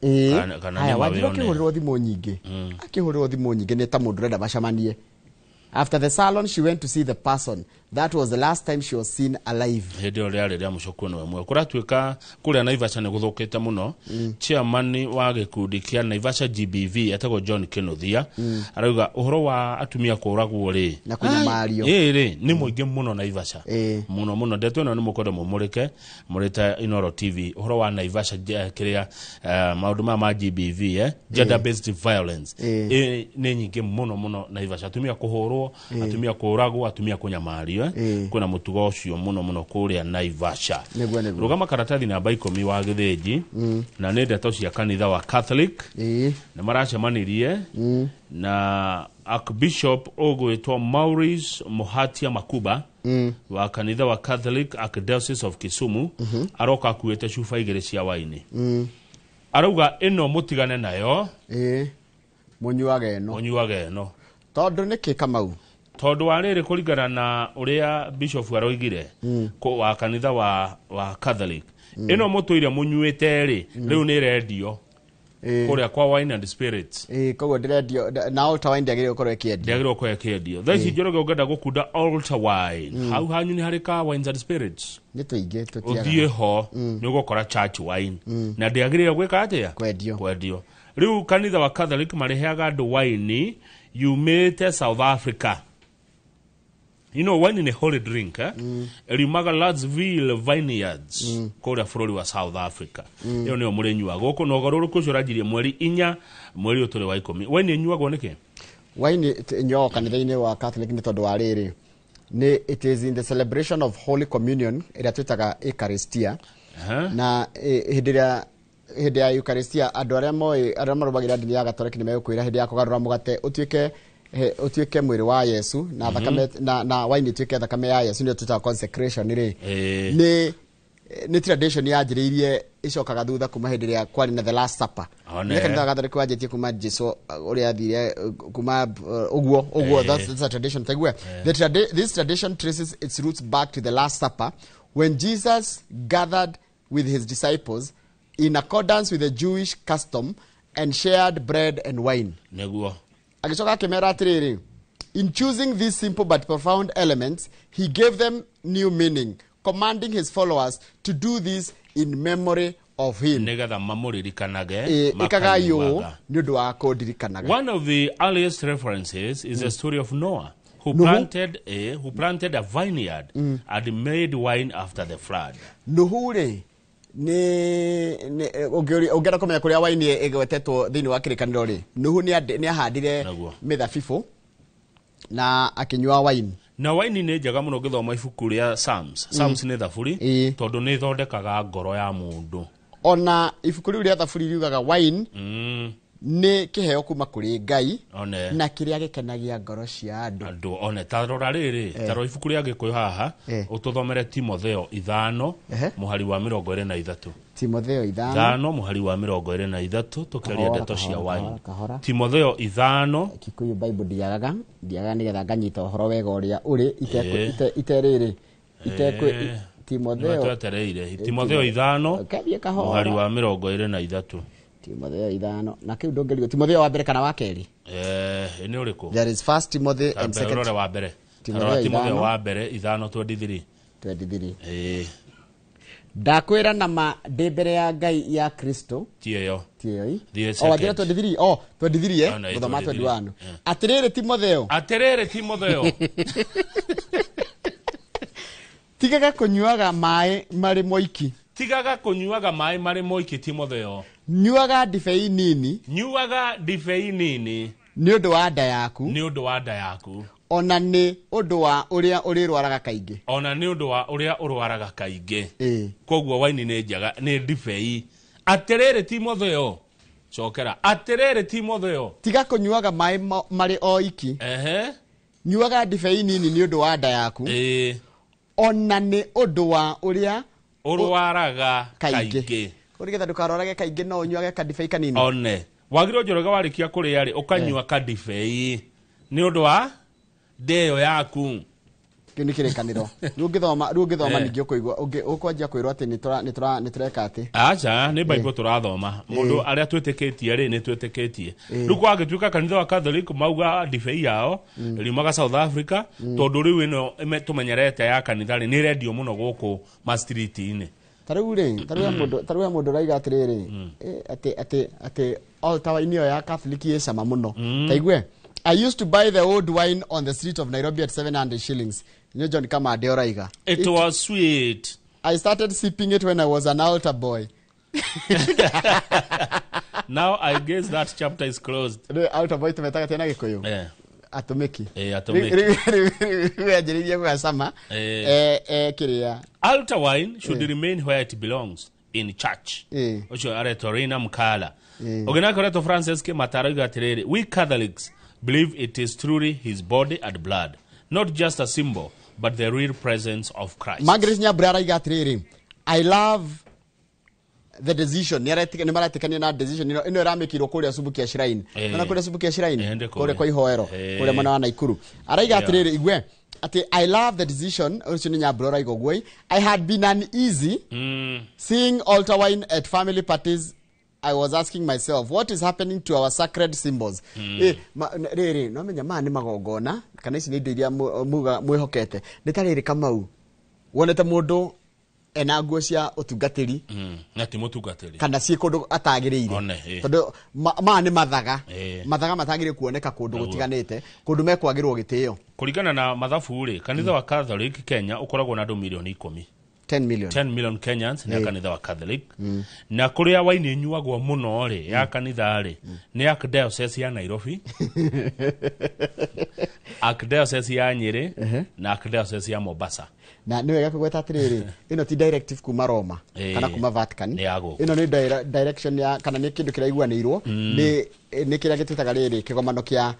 Kana
Haya,
nĩ ma
Wanjiru
wĩ on air.
akĩhũrĩrwo thimũ nyingĩ. Akĩhũrĩrwo thimũ nyingĩ nĩ ta mũndũ ũrenda macemanie. After the salon, she went to see the person. That was the last time she was seen alive.
Hĩndĩ ĩyo rĩarĩ rĩa mũico kuonwo ĩmwe. Kũratuĩka kũrĩa Naivasha nĩ gũthũkĩte mũno. Chairman wa gĩkundi kĩa Naivasha GBV etagwo John Kinuthia arauga ũhoro wa atumia kũragwo rĩ
na kũnyamario.
Ĩĩ rĩ, nĩ mũingĩ mũno Naivasha. Mũno mũno. Ndeto ĩno nĩ mũkwenda mũmũrĩke mũrĩte Inooro TV ũhoro wa Naivasha kĩrĩa maũndũ maya ma GBV, gender based violence, nĩ nyingĩ mũno mũno Naivasha. Atumia kũhũrwo, atumia kũragwo, atumia kũnyamario. Kwĩna mũtugo ũcio mũno mũno kũrĩa Naivasha.
Nĩguo, nĩguo.
Rũgama karatathi namba 10 wa Gĩthĩnji, na nĩ ndeto cia kanitha wa Catholic. Nĩ maracemanirie na Archbishop ũgwĩtwo Maurice Muhatia Makuba wa kanitha wa Catholic Archdiocese of Kisumu. Aroka akuĩte cuba 2 cia waini. Arauga ĩno mũtigane nayo.
Mũnyuage ĩno.
Mũnyuage ĩno.
Tondũ nĩkĩ Kamau?
Tondũ wa rĩrĩ, kũringana na ũrĩa bishop aroigire wa kanitha wa Catholic, ĩno mũtũire mũnyuĩte rĩ, rĩu nĩ ĩrendio kũrĩa kwa Wine and Spirits.
Koguo ndĩrendio na Altar Wine ndĩagĩrĩirwo gũkorwo ĩkĩendio.
Ndĩagĩrĩirwo gũkorwo ĩkĩendio. Thaa ici Njoroge, ũngĩenda gũkunda Altar Wine, hau hanyu nĩ harĩ ka Wines and Spirits?
Nĩ tũingĩ tũtiagaga.
Ũthiĩ ho nĩ ũgũkora church wine, na ndĩagĩrĩirwo gwĩka atĩa?
Kwendio.
Kwendio. Rĩu kanitha wa Catholic marĩheaga andũ wine yumĩte South Africa. You know, wine ni holy drink, eh? Riumaga Ladsville Vineyards kũrĩa bũrũri wa South Africa. Ĩyo nĩyo mũrĩnyua gũkũ, na ũgarũrũku ũcio ũranjirie mweri 4 mweri ũyũ tũrĩ wa 10. Wine ĩnyuagwo nĩkĩ?
Wine ĩnyuagwo kanitha-inĩ wa Catholic nĩ tondũ wa rĩrĩ, nĩ it is in the celebration of Holy Communion ĩrĩa twĩtaga Eucharistia. Na hĩndĩ ĩrĩa hĩndĩ ya Eucharistia, andũ arĩa moĩ, arĩa marũmagĩrĩra ndini ya Gatoreki nĩ megũkwĩra hĩndĩ ya kũgarũra mũgate ũtuĩke mwĩrĩ wa Yesu na thakame na wine ĩtuĩke thakame ya Yesu, nĩyo twĩtaga consecration rĩ, nĩ tradition yanjĩrĩirie ĩcokaga thutha kuma hĩndĩ ĩrĩa kwarĩ na the last supper. Nĩ kanitha wa Gatoreki wanjĩtie kuma Jesu ũrĩa athire kuma ũguo ũguo. That's a tradition taigue. This tradition traces its roots back to the last supper, when Jesus gathered with his disciples in accordance with the Jewish custom and shared bread and wine.
Nĩguo.
Agĩcoka akĩmera atĩrĩrĩ, in choosing these simple but profound elements, he gave them new meaning, commanding his followers to do this in memory of him.
Nĩgetha mamũririkanage.
Ĩkagai ũũ
makanyuaga.
nĩ ũndũ wa kũndirikanaga.
One of the earliest references is the story of Noah, who
Nuhu?
planted a vineyard and made wine after the flood.
Nuhu rĩ, nĩ ũngĩenda kũmenya kũrĩa waini ĩgwetetwo thĩinĩ wa kĩrĩkanĩro rĩ, Nuhu nĩ ahandire mĩthabibũ na akĩnyua waini.
Na waini nĩ njega mũno ũngĩthoma ibuku rĩa Psalms. Psalms nĩ thaburi, tondũ nĩ ĩthondekaga ngoro ya mũndũ.
Ona ibuku rĩu rĩa thaburi riugaga wine nĩ kĩheo kuma kũrĩ Ngai
One.
na kĩrĩa gĩkenagia ngoro cia andũ.
Andũ one ta rora rĩrĩ, ta rora ibuku rĩa Gĩkũyũ haha, ũtũthomere Timotheo 5 mũhari wa 23.
Timotheo 5.
5 mũhari wa 23, tũkĩaria
Kahora,
ndeto cia
kahora,
wine.
kahora.
Timotheo 5.
Kikuyu Bible ndiagaga nĩgetha nganyita ũhoro wega ũrĩa ũrĩ iterĩrĩ itekũ Timotheo.
Nĩtwetereire Timotheo 5
Kambie kahora.
mũhari wa 23.
Timotheo 5 na kiu ndũngĩrigwo Timotheo wa mbere kana wa kerĩ?
Nĩ ũrĩkũ?
There is first Timothy and second.
Rore wa mbere.
Timotheo.
Timotheo
5.
wa mbere 5:23.
23. Ndakwĩra na ma ndĩ mbere ya Ngai ya Kristo.
Ti ĩyo.
Ti ĩyo.
Thiĩ
O wanjĩra
second.
23, oh 23,
Oh, no,
gũthoma
23.
21. Atĩrĩrĩ Timotheo.
Atĩrĩrĩ Timotheo.
Tigaga kũnyuaga maĩ marĩ moiki.
Tigaga kũnyuaga maĩ marĩ moiki, Timotheo.
Nyuaga ndibei nini.
Nyuaga ndibei nini.
Nĩ ũndũ wa nda yaku.
Nĩ ũndũ wa nda yaku.
Ona nĩ ũndũ wa ũrĩa ũrĩrwaraga kaingĩ.
Ona nĩ ũndũ wa ũrĩa ũrwaraga kaingĩ. Koguo waini nĩ njega, nĩ ndibei. Atĩrĩrĩ Timotheo. Cokera. Atĩrĩrĩ Timotheo.
Tiga kũnyuaga maĩ marĩ o iki. Nyuaga ndibei nini nĩ ũndũ wa nda yaku. Ona nĩ ũndũ wa ũrĩa
ũrwaraga kaingĩ.
Nĩgetha ndũkarwarage kaingĩ no ũnyuage kandibei kanini.
One. Wagĩrĩirwo Njoroge warĩkia kũrĩa rĩ, ũkanyua kandibei nĩ ũndũ wa ndĩyo yaku.
Kĩu nĩ kĩrĩkanĩro. Rĩu ũngĩthoma ningĩ ũkũigua ũkwanjia kwĩrwo atĩ nĩ tũreka atĩ.
Aca, nĩ Bible tũrathoma. Mũndũ arĩa twĩtĩkĩtie rĩ, nĩ twĩtĩkĩtie. Rĩu kwagĩtuĩka kanitha wa Catholic mauga ndibei yao riumaga South Africa, tondũ rĩu ĩno tũmenyerete ya kanitha rĩ, nĩ ĩrendio mũno gũkũ ma street-inĩ.
Ta rĩu rĩ, ta rĩu he mũndũ ũraiga atĩrĩrĩ, atĩ altar wine ĩyo ya Catholic ĩ cama mũno. Ta igue, I used to buy the old wine on the street of Nairobi at 700 shillings. Nĩ John Kamande ũraiga.
It was sweet.
I started sipping it when I was an altar boy.
Now I guess that chapter is closed.
Rĩu altar boy tũmetaga tena Gĩkũyũ? Atumiki.
Atumiki.
Rĩu anjĩrĩirie gũgacama. Kĩrĩa.
Altar wine should remain where it belongs, in church. Ũcio aretwo Reina Mkala. Ũngĩ nake ũretwo Francis Kĩmataro oiga atĩrĩrĩ, we Catholics believe it is truly his body and blood, not just a symbol, but the real presence of Christ.
Margaret Nyambura araiga atĩrĩrĩ, I love the decision. Nĩ maretĩkania na decision ĩno ĩramĩkirwo kũrĩa Subukia Shrine. Na kũrĩa Subukia Shrine, kũrĩa kwa ihoero, kũrĩa mwena wa Naikuru. Araiga atĩrĩrĩ, igue, atĩ I love the decision, ũcio nĩ Nyambura ũraiga ũguo. I had been uneasy seeing altar wine at family parties. I was asking myself, what is happening to our sacred symbols? Rĩrĩ, no menya maya nĩ magongona, kana ici nĩ indo iria muga mwĩhokete. Nĩ ta rĩrĩ Kamau, wonete mũndũ ena nguo cia ũtungatĩri
Na ti mũtungatĩri.
Kana ciĩ kũndũ atagĩrĩire. Tondũ maya nĩ mathaga. Mathaga matagĩrĩire kuoneka kũndũ gũtiganĩte, kũndũ mekwagĩrwo gĩtĩo.
Kũringana na mathabu rĩ, kanitha wa Catholic Kenya ũkoragwo na andũ milioni 10.
10 million.
10 million Kenyans nĩ kanitha wa Catholic. Na kũrĩa waini ĩnyuagwo mũno rĩ, ya kanitha rĩ, nĩ Archdiocese ya Nairobi, Archdiocese ya Nyeri na Archdiocese ya Mombasa.
Na nĩ wega kũgweta atĩrĩrĩ, ĩno ti directive kuma Roma kana kuma Vatican. Ĩno nĩ direction ya kana nĩ kĩndũ kĩraiguanĩirwo nĩ kĩrĩa gĩtwĩtaga rĩrĩ kĩgomano kĩa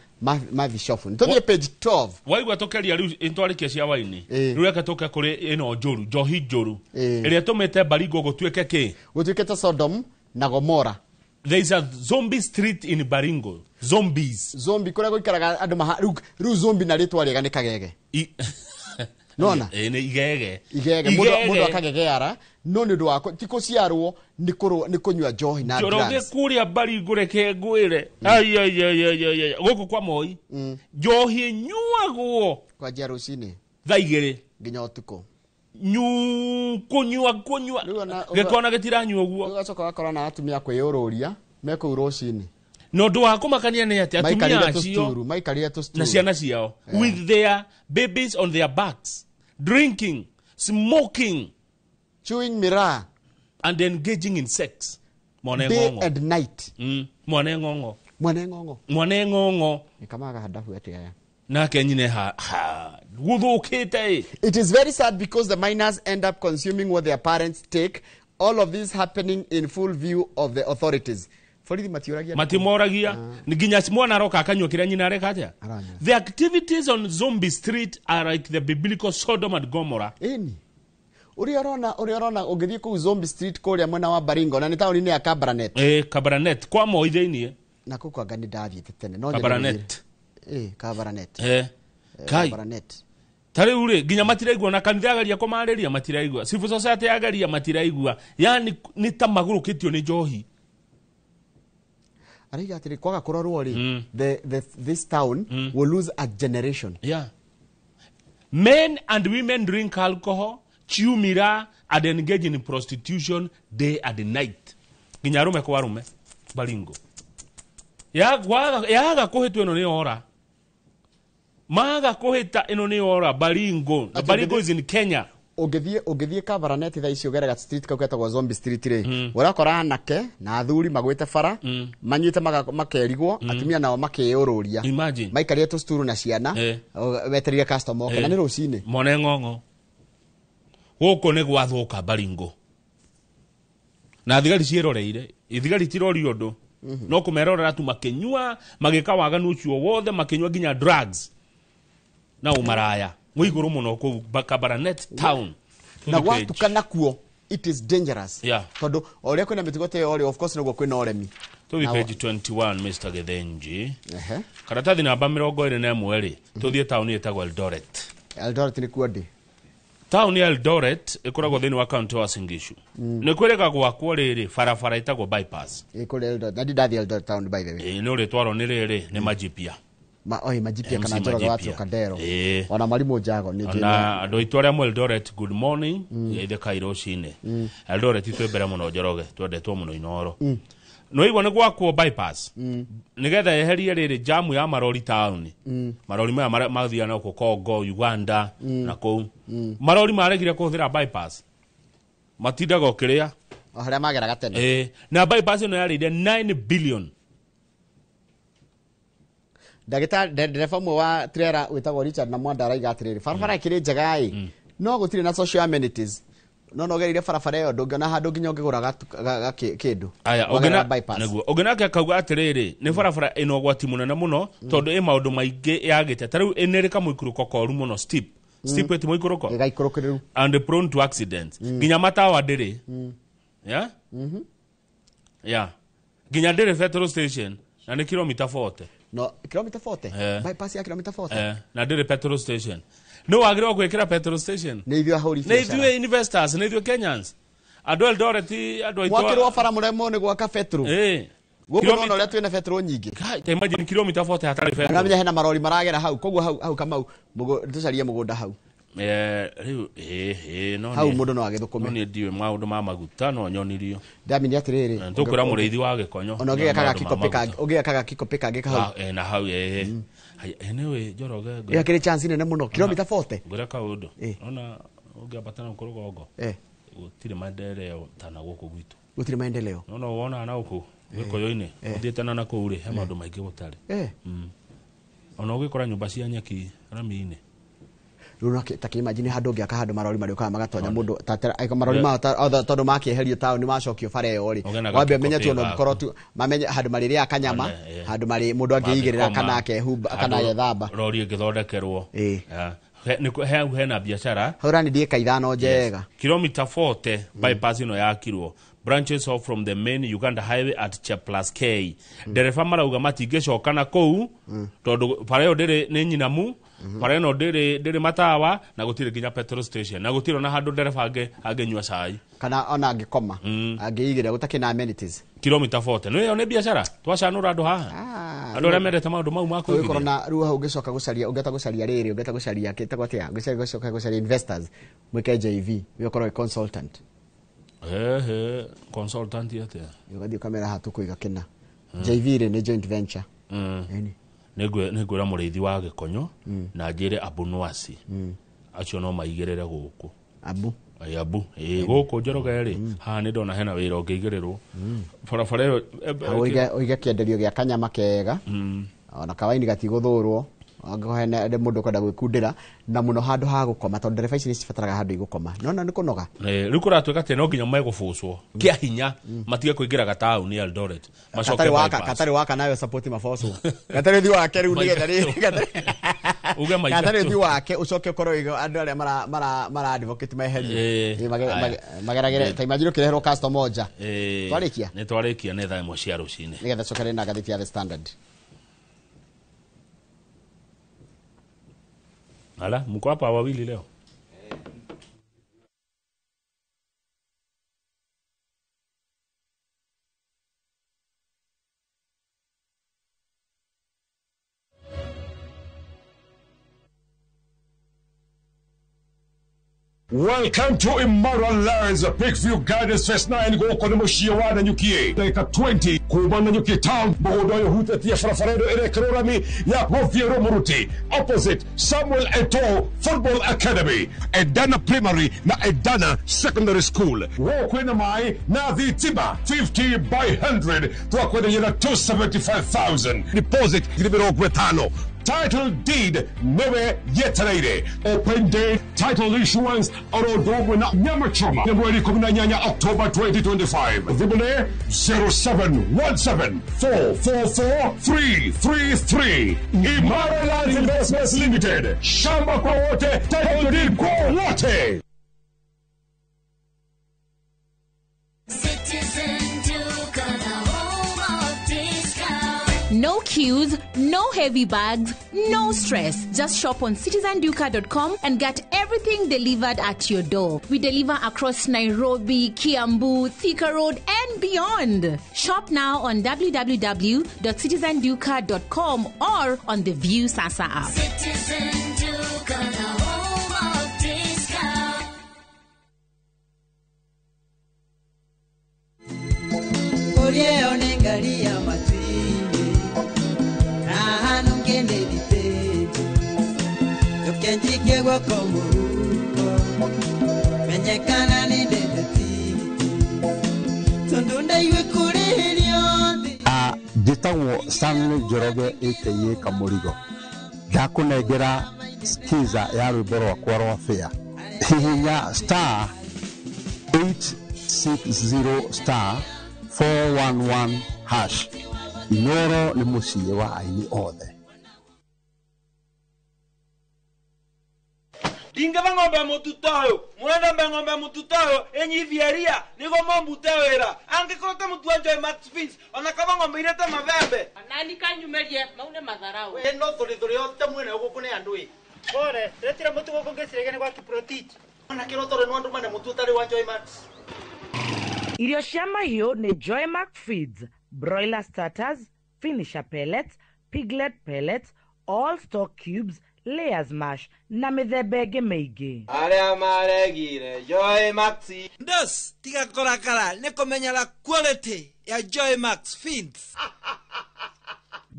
mabishofu. Tũthiĩ page 12.
Waigua tũkeria rĩu ntwarĩkie cia waini. Rĩu reke tũke kũrĩ ĩno njũru, njohi njũru. Ĩrĩa ĩtũmĩte Baringo gũtuĩke kĩ?
Gũtuĩke ta Sodom na Gomora.
There is a zombie street in Baringo. Zombies.
Zombie kũrĩa gũikaraga andũ rĩu zombie na rĩtwa rĩega nĩ kagege. Nona?
Nĩ igege.
Igege. Mũndũ akagegeara, no nĩ ũndũ wa ti kũciarwo, nĩ kũnyua njohi na drugs.
Njoroge kũrĩa Baringo reke ngwĩre. Ai ai ai ai ai. Gũkũ kwa Moi. Njohi ĩnyuagwo
kwanjia rũcinĩ
thaa 2
nginya ũtukũ.
Kũnyua kũnyua. Gĩkona gĩtiranyua ũguo.
Ũgacoka ũgakora na atumia kwĩyũrũria me kũu rũcinĩ.
Na ũndũ wa kũmakania nĩ atĩ atumia acio
maikarire tũsturu
na ciana ciao with their babies on their backs, drinking, smoking,
chewing miraa
and engaging in sex. Mwana
day
ng'ong'o.
And night.
Mwana ng'ong'o.
Mwana ng'ong'o.
Mwana ng'ong'o.
Ni kama hadafu ati haya.
Nake nyine ha guthukite.
It is very sad because the minors end up consuming what their parents take. All of this happening in full view of the authorities. Borithi matiũragia.
Matimoragia. Nginya mwana aroka akanyua kĩrĩa nyina areka atĩa. The activities on Zombie Street are like the biblical Sodom and Gomorrah.
Ĩni. Ũrĩa ũrona ũngĩthiĩ kũu Zombie Street kũrĩa mwena wa Baringo na nĩ taũni-inĩ ya Kabarnet.
Kabarnet kwa Moi thĩinĩ.
Na kũu kwanga nĩ ndathiĩte tene. No
Kabarnet.
Kabarnet.
Kai.
Kabarnet.
Ta rĩu rĩ nginya matiraigua na kanitha yagaria kũmarĩria matiraigua. Civil society yagaria matiraigua. Yani nĩ ta magũrũkĩtio nĩ njohi.
Araiga atĩrĩ kwaga kũrorwo rĩ, this town will lose a generation.
Yeah. Men and women drink alcohol, chew miraa and engage in prostitution day and night. Nginya arume kwa arume Baringo. Yaga kũhĩtwo ĩno nĩ ora. Maga kũhĩta ĩno nĩ ora Baringo. Na Baringo is in Kenya.
Ũngĩthiĩ Kabarnet thaa ici ũgerega street kau getagwo Zombie Street rĩ, ũrakora anake na athuri magwĩte bara, manyuĩte makerigwo, atumia nao makĩũrũria.
Imagine.
Maikarĩte tũcuturu na ciana, wetereire customer oke, na nĩ rũcinĩ.
Mone ng'ong'o. Gũkũ nĩ gwathũka Baringo. Na thigari ciĩroreire, thigari tirorio ũndũ. No kũmerorera tu makĩnyua, magĩka waganu ũcio wothe, makĩnyua nginya drugs. Na ũmaraya. Mwiguru muno kuu Kabarnet town.
Na gwatukana kuo it is dangerous.
Yeah.
Tondu oria kwina mitugo te ori of course niguo kwina uremi.
Tuthi page 21 Mr. Gethenji. Karatathi namba 21 ri tuthie town yetagwo Eldoret.
Eldoret ni kuo ndi.
Town ya Eldoret ikoragwo thiini wa county wa Uasin Gishu. Ni kwirega gwakwo riri barabara itagwo bypass.
Ikore Eldoret. Na ndathi Eldoret town by the way.
Ni uritwarwo ni riri ni Majipia.
Majipia kana Njoroge wa Trocadero. Ona Mwalimu Jago ni
na andu aitu aria mu Eldoret good morning ithe kairo cine. Eldoret itwe mbere muno Njoroge twendetwo muno Inoro. No igwa ni gwakwo bypass. Nigetha yeherie riri jamu ya marori town. Marori maya mathiaga na kũ Congo, Uganda na kũu. Marori maregire kũhũthĩra bypass. Matindaga ũkĩrĩa.
O harĩa mageraga tene.
Na bypass ĩno yarĩire 9 billion.
Ndagĩtarĩ ndereba ũmwe wa trailer wĩtagwo Richard na Mwanda araiga atĩrĩrĩ, barabara ĩkĩrĩ njega ĩ, no gũtirĩ na social amenities. No nogereire barabara ĩyo ndũngĩona handũ nginya ũngĩgũra kĩndũ.
Aya, nĩguo. Ũngĩnake akauga atĩrĩrĩ, nĩ barabara ĩna ũgwati mũnene mũno tondũ ĩ maũndũ maingĩ yagĩte. Ta rĩu ĩnĩ kamũikũrũko koru mũno steep. Steep ĩti mũikũrũko.
Ĩgaikũrũkĩrĩru.
And prone to accidents. Nginya matawa ndĩrĩ. Yeah? Yeah. Nginya ndĩrĩ petrol station na nĩ kilomita 40.
No, kilomita 40? Bypass ya kilomita 40?
Na ndĩrĩ petrol station. No wagĩrĩirwo gwĩkĩra petrol station.
Nĩ ithuĩ ahũri biacara.
Nĩ ithuĩ investors, nĩ ithuĩ Kenyans. Andũ Eldoret, andũ aitũ.
Mwakĩrwo bara mũremwo nĩ gwaka petrol. Gũkũ nona ũrĩa twĩna petrol nyingĩ.
Ta imagine kilomita 40 hatarĩ petrol.
Na ngamenya hena marori maragera hau, koguo hau Kamau, tũcarie mũgũnda hau.
Rĩu no
hau mũndũ no agĩthũkũme.
No niĩ ndiũĩ maũndũ ma maguta no nyonirio.
Ndamini atĩrĩrĩ.
Tũkwĩra mũrĩithi wa gĩkonyo.
Ona ũngĩgeka gakikopi kangĩ kahau.
Na hau anyway Njoroge.
Ĩyo chance nene mũno kilomita 40.
Ngwĩra kaũndũ. Ona ũngĩambata na gũkũ rũgongo. Gũtirĩ maendeleo ta na gũkũ gwitũ.
Gũtirĩ maendeleo.
No wona na gũkũ gĩkũyũ-inĩ ũthiĩte na kũu rĩ he maũndũ maingĩ gũtarĩ. Ona ũgĩkora nyũmba cia nyeki rami-inĩ.
Rĩu ta kĩ imagine handũ ũngĩaka handũ marori marĩũkaga magatonya mũndũ marori mao tondũ makĩeherio taũni macokio bara ĩyo rĩ, wambe ũmenye tu ona ũngĩkorwo tu mamenye handũ marĩrĩaga kanyama, handũ marĩ mũndũ angĩigĩrĩra kana akehumba kana agethamba.
Rori ĩngĩthondekerwo. Hau hena biacara.
Hau ũrani ĩka ithano njega.
Kilomita 40 bypass ĩno yakirwo. Branches off from the main Uganda highway at Cheplas K. Ndereba marauga matingĩcoka na kũu tondũ bara ĩyo ndĩrĩ nĩ nyinamu. Bara ĩno ndĩrĩ matawa na gũtirĩ nginya petrol station na gũtirĩ ona handũ ndereba angĩnyua cai
kana ona angĩkoma angĩigĩrĩra gũtakĩ na amenities.
Kilomita 40 nĩ ĩyo nĩ biacara twacanũra andũ haha andũ arĩa mendete maũndũ mau ma kũigithia.
Ũgĩkorwo na rĩu hau ũngĩcoka gũcaria ũngĩhota gũcaria rĩrĩ ũngĩhota gũcaria kĩtagwo atĩa ũngĩcoka gũcaria investors mwĩke JV ũkorwo wĩ consultant.
Consultant atĩa?
Ũgathiĩ ũkamera haha tũkũiga kĩna. JV rĩ nĩ joint venture.
Nĩngwĩra mũrĩithi wa gĩkonyo na njĩre Abu Nwasi acio no maigĩrĩre gũkũ.
Abu?
Abu. Gũkũ Njoroge rĩ haha nĩ ndona hena wĩra ũngĩigĩrĩrwo. Barabara ĩyo
ũige kĩenderio gĩa kanyama kega ona kawaini gatigũthũrwo angĩkorwo hena mũndũ ũkwenda gwĩkundĩra na mũno handũ ha gũkoma tondũ ndereba ici nĩ cibataraga handũ igũkoma. Nona nĩ kũnoga.
Rĩu kũratuĩka atĩ no nginya megũbũcwo kĩa hinya matige kũingĩraga taũni ya Eldoret macoke bypass.
Gatarĩ waka nayo support mabocwo. Gatarĩ thi wake rĩu nĩgetha
uge maitũ.
Gatarĩ thi wake ũcoke ũkorwo andũ arĩa mara advocate meherio. Mageragere ta imagine ũkĩreherwo customer nja. Twarĩkia?
Nĩ twarĩkia nĩ thaa 1 cia rũcinĩ.
Nĩgetha cokere na ngathĩti ya The Standard.
Ala, mko hapa wawili leo.
Welcome to Imara Lands, Peakview Gardens Phase 9 gũkũ nĩ mũciĩ wa Nanyuki, ndagĩka 20 kuma Nanyuki town. Mũgũnda ũyũ ũhutĩtie barabara ĩno ĩrekĩrwo rami ya gũthiĩ Rũmũruti, opposite Samuel Eto'o Football Academy, Edana Primary na Edana Secondary School. Gũkũ kwĩna maĩ na thitima 50 by 100, twakwenderia na 275,000, deposit 50,000. Title deed niwe yetereire. Open day title issuance oro ũndũ na nyama choma nĩ mweri 18 October 2025. Thimũ nĩ 0717444333. Imara Lands Investments Limited, shamba kwa wote, title deed kwa wote.
Citizen Duka, the home of discount.
No queues, no heavy bags, no stress. Just shop on citizenduka.com and get everything delivered at your door. We deliver across Nairobi, Kiambu, Thika Road, and beyond. Shop now on www.citizenduka.com or on the View Sasa app.
Citizen Duka, the home of discount.
Ulieonengalia matwini na hanungenelite tukenjike gwako muhuko menyekana ni ndendeti tondu ndaiwe kurihirio.
Njĩtagwo Stanley Njoroge aka Kamũrigo. Ndakũnengera skiza ya rwĩmbo rwakwa rwa fĩa. Hihinya star 860 star 411 hash. Inoro nĩ mũciĩ wa aini othe.
Ndingeva ng'ombe mututoyo murenda mbe ng'ombe mututoyo enyithieria nigo mombute wira angikorwo te mutu wa Joy Max Fins ona kaba ng'ombe irete mabembe
nani kanyumerie maune matharau
we no thuri yote mwene guku ni andu i
pore retira mutu guku ngicirege ni gwa Kiprotich
ona kirotore no andu mane mutu utari wa Joy Max.
Irio cia mahiũ nĩ Joy Max Feeds, broiler starters, finisher pellets, piglet pellets, all stock cubes, layers mash na mĩthemba ĩngĩ mĩingĩ.
Arĩa maregire Joy Max
ndos tiga kũrakara nĩ kũmenyera quality ya Joy Max Feeds.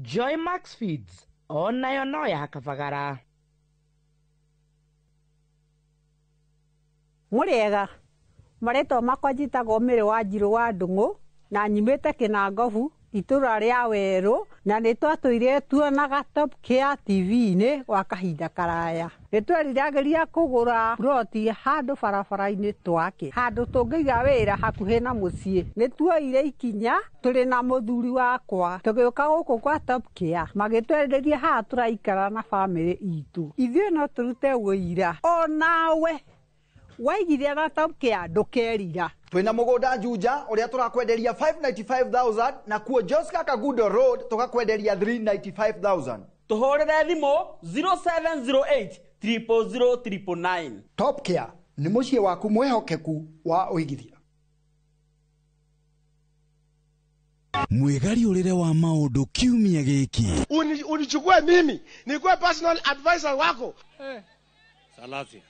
Joy Max Feeds onayo no ya kabagara.
Mũrĩega, marĩtwa makwa njĩtagwo Mĩrĩ wa Njirũ wa Ndung'u na nyumĩte Kĩnangobu itũra rĩa werũ, na nĩ twatũire tuonaga Top Care TV-inĩ gwa kahinda karaya. Nĩ tweriragĩria kũgũra ploti handũ barabara-inĩ twake, handũ tũngĩiga wĩra hakuhĩ na mũciĩ. Nĩ tuoire ikinya tũrĩ na mũthuri wakwa tũgĩũka gũkũ kwa Top Care, magĩtwenderia haha tũraikara na bamĩrĩ itũ. Ithuĩ no tũrute wũira onawe waigithia na Top Care ndũkerira.
Twina mugunda Juja uria turakwenderia 595,000 na kuo Joska Kagudo Road tukakwenderia 395,000.
Tuhurire thimu 0708 000 999.
Top Care ni muciĩ waku mwihokeku wa uigithia.
Mwĩgariũrĩre wa maũndũ kiumia gĩkĩ.
Unichukue mimi nikuwe personal advisor wako.
Salasia.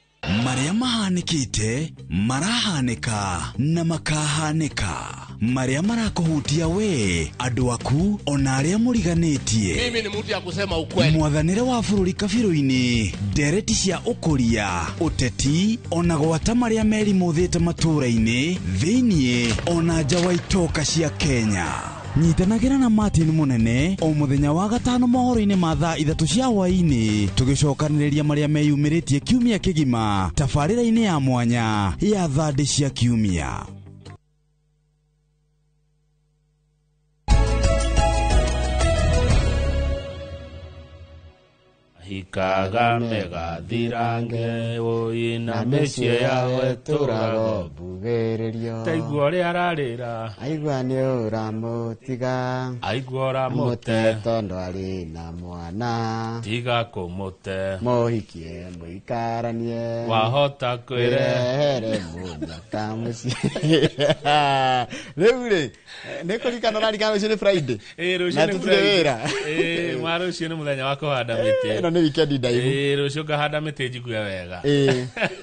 Marĩa mahanĩkĩte, marahanĩka na makahanĩka. Marĩa marakũhutia we, andũ aku, ona arĩa mũriganĩtie.
Mimi ni mtu ya kusema ukweli.
Mwathanĩre wa bũrũri kabirũ-inĩ, ndereti cia ũkũria, ũteti, ona gwata marĩa merimũthĩte matũũra-inĩ, thĩiniĩ, ona nja wa itoka cia Kenya. Nyitanagĩra na Martin Munene o mũthenya wa gatano mohoro-inĩ ma thaa 3 cia hwaĩ-inĩ, tũgĩcokanĩrĩria marĩa meyumĩrĩtie kiumia kĩgima tabarĩra-inĩ ya mwanya ya thandĩ cia kiumia.
Hikaga megathirange oi na mĩciĩ yawe
tũrago mbugĩrĩrio.
Taigua ũrĩa ararĩra,
aigua nĩ ũramũtiga,
aigua ũramũte
tondũ arĩ na mwana,
tiga kũmũte,
mũhikie mũikaranie,
wahota
kwĩrehere mũnyaka mũciĩ. Rĩu rĩ, nĩ kũririkana ũrarikana rũciũ nĩ Friday na tũtirĩ wĩra.
Ma rũciũ nĩ mũthenya wa kũhanda mĩtĩ.
Ĩno nĩ weekend ndaihu.
Rũciũ ngahanda mĩtĩ njigue wega.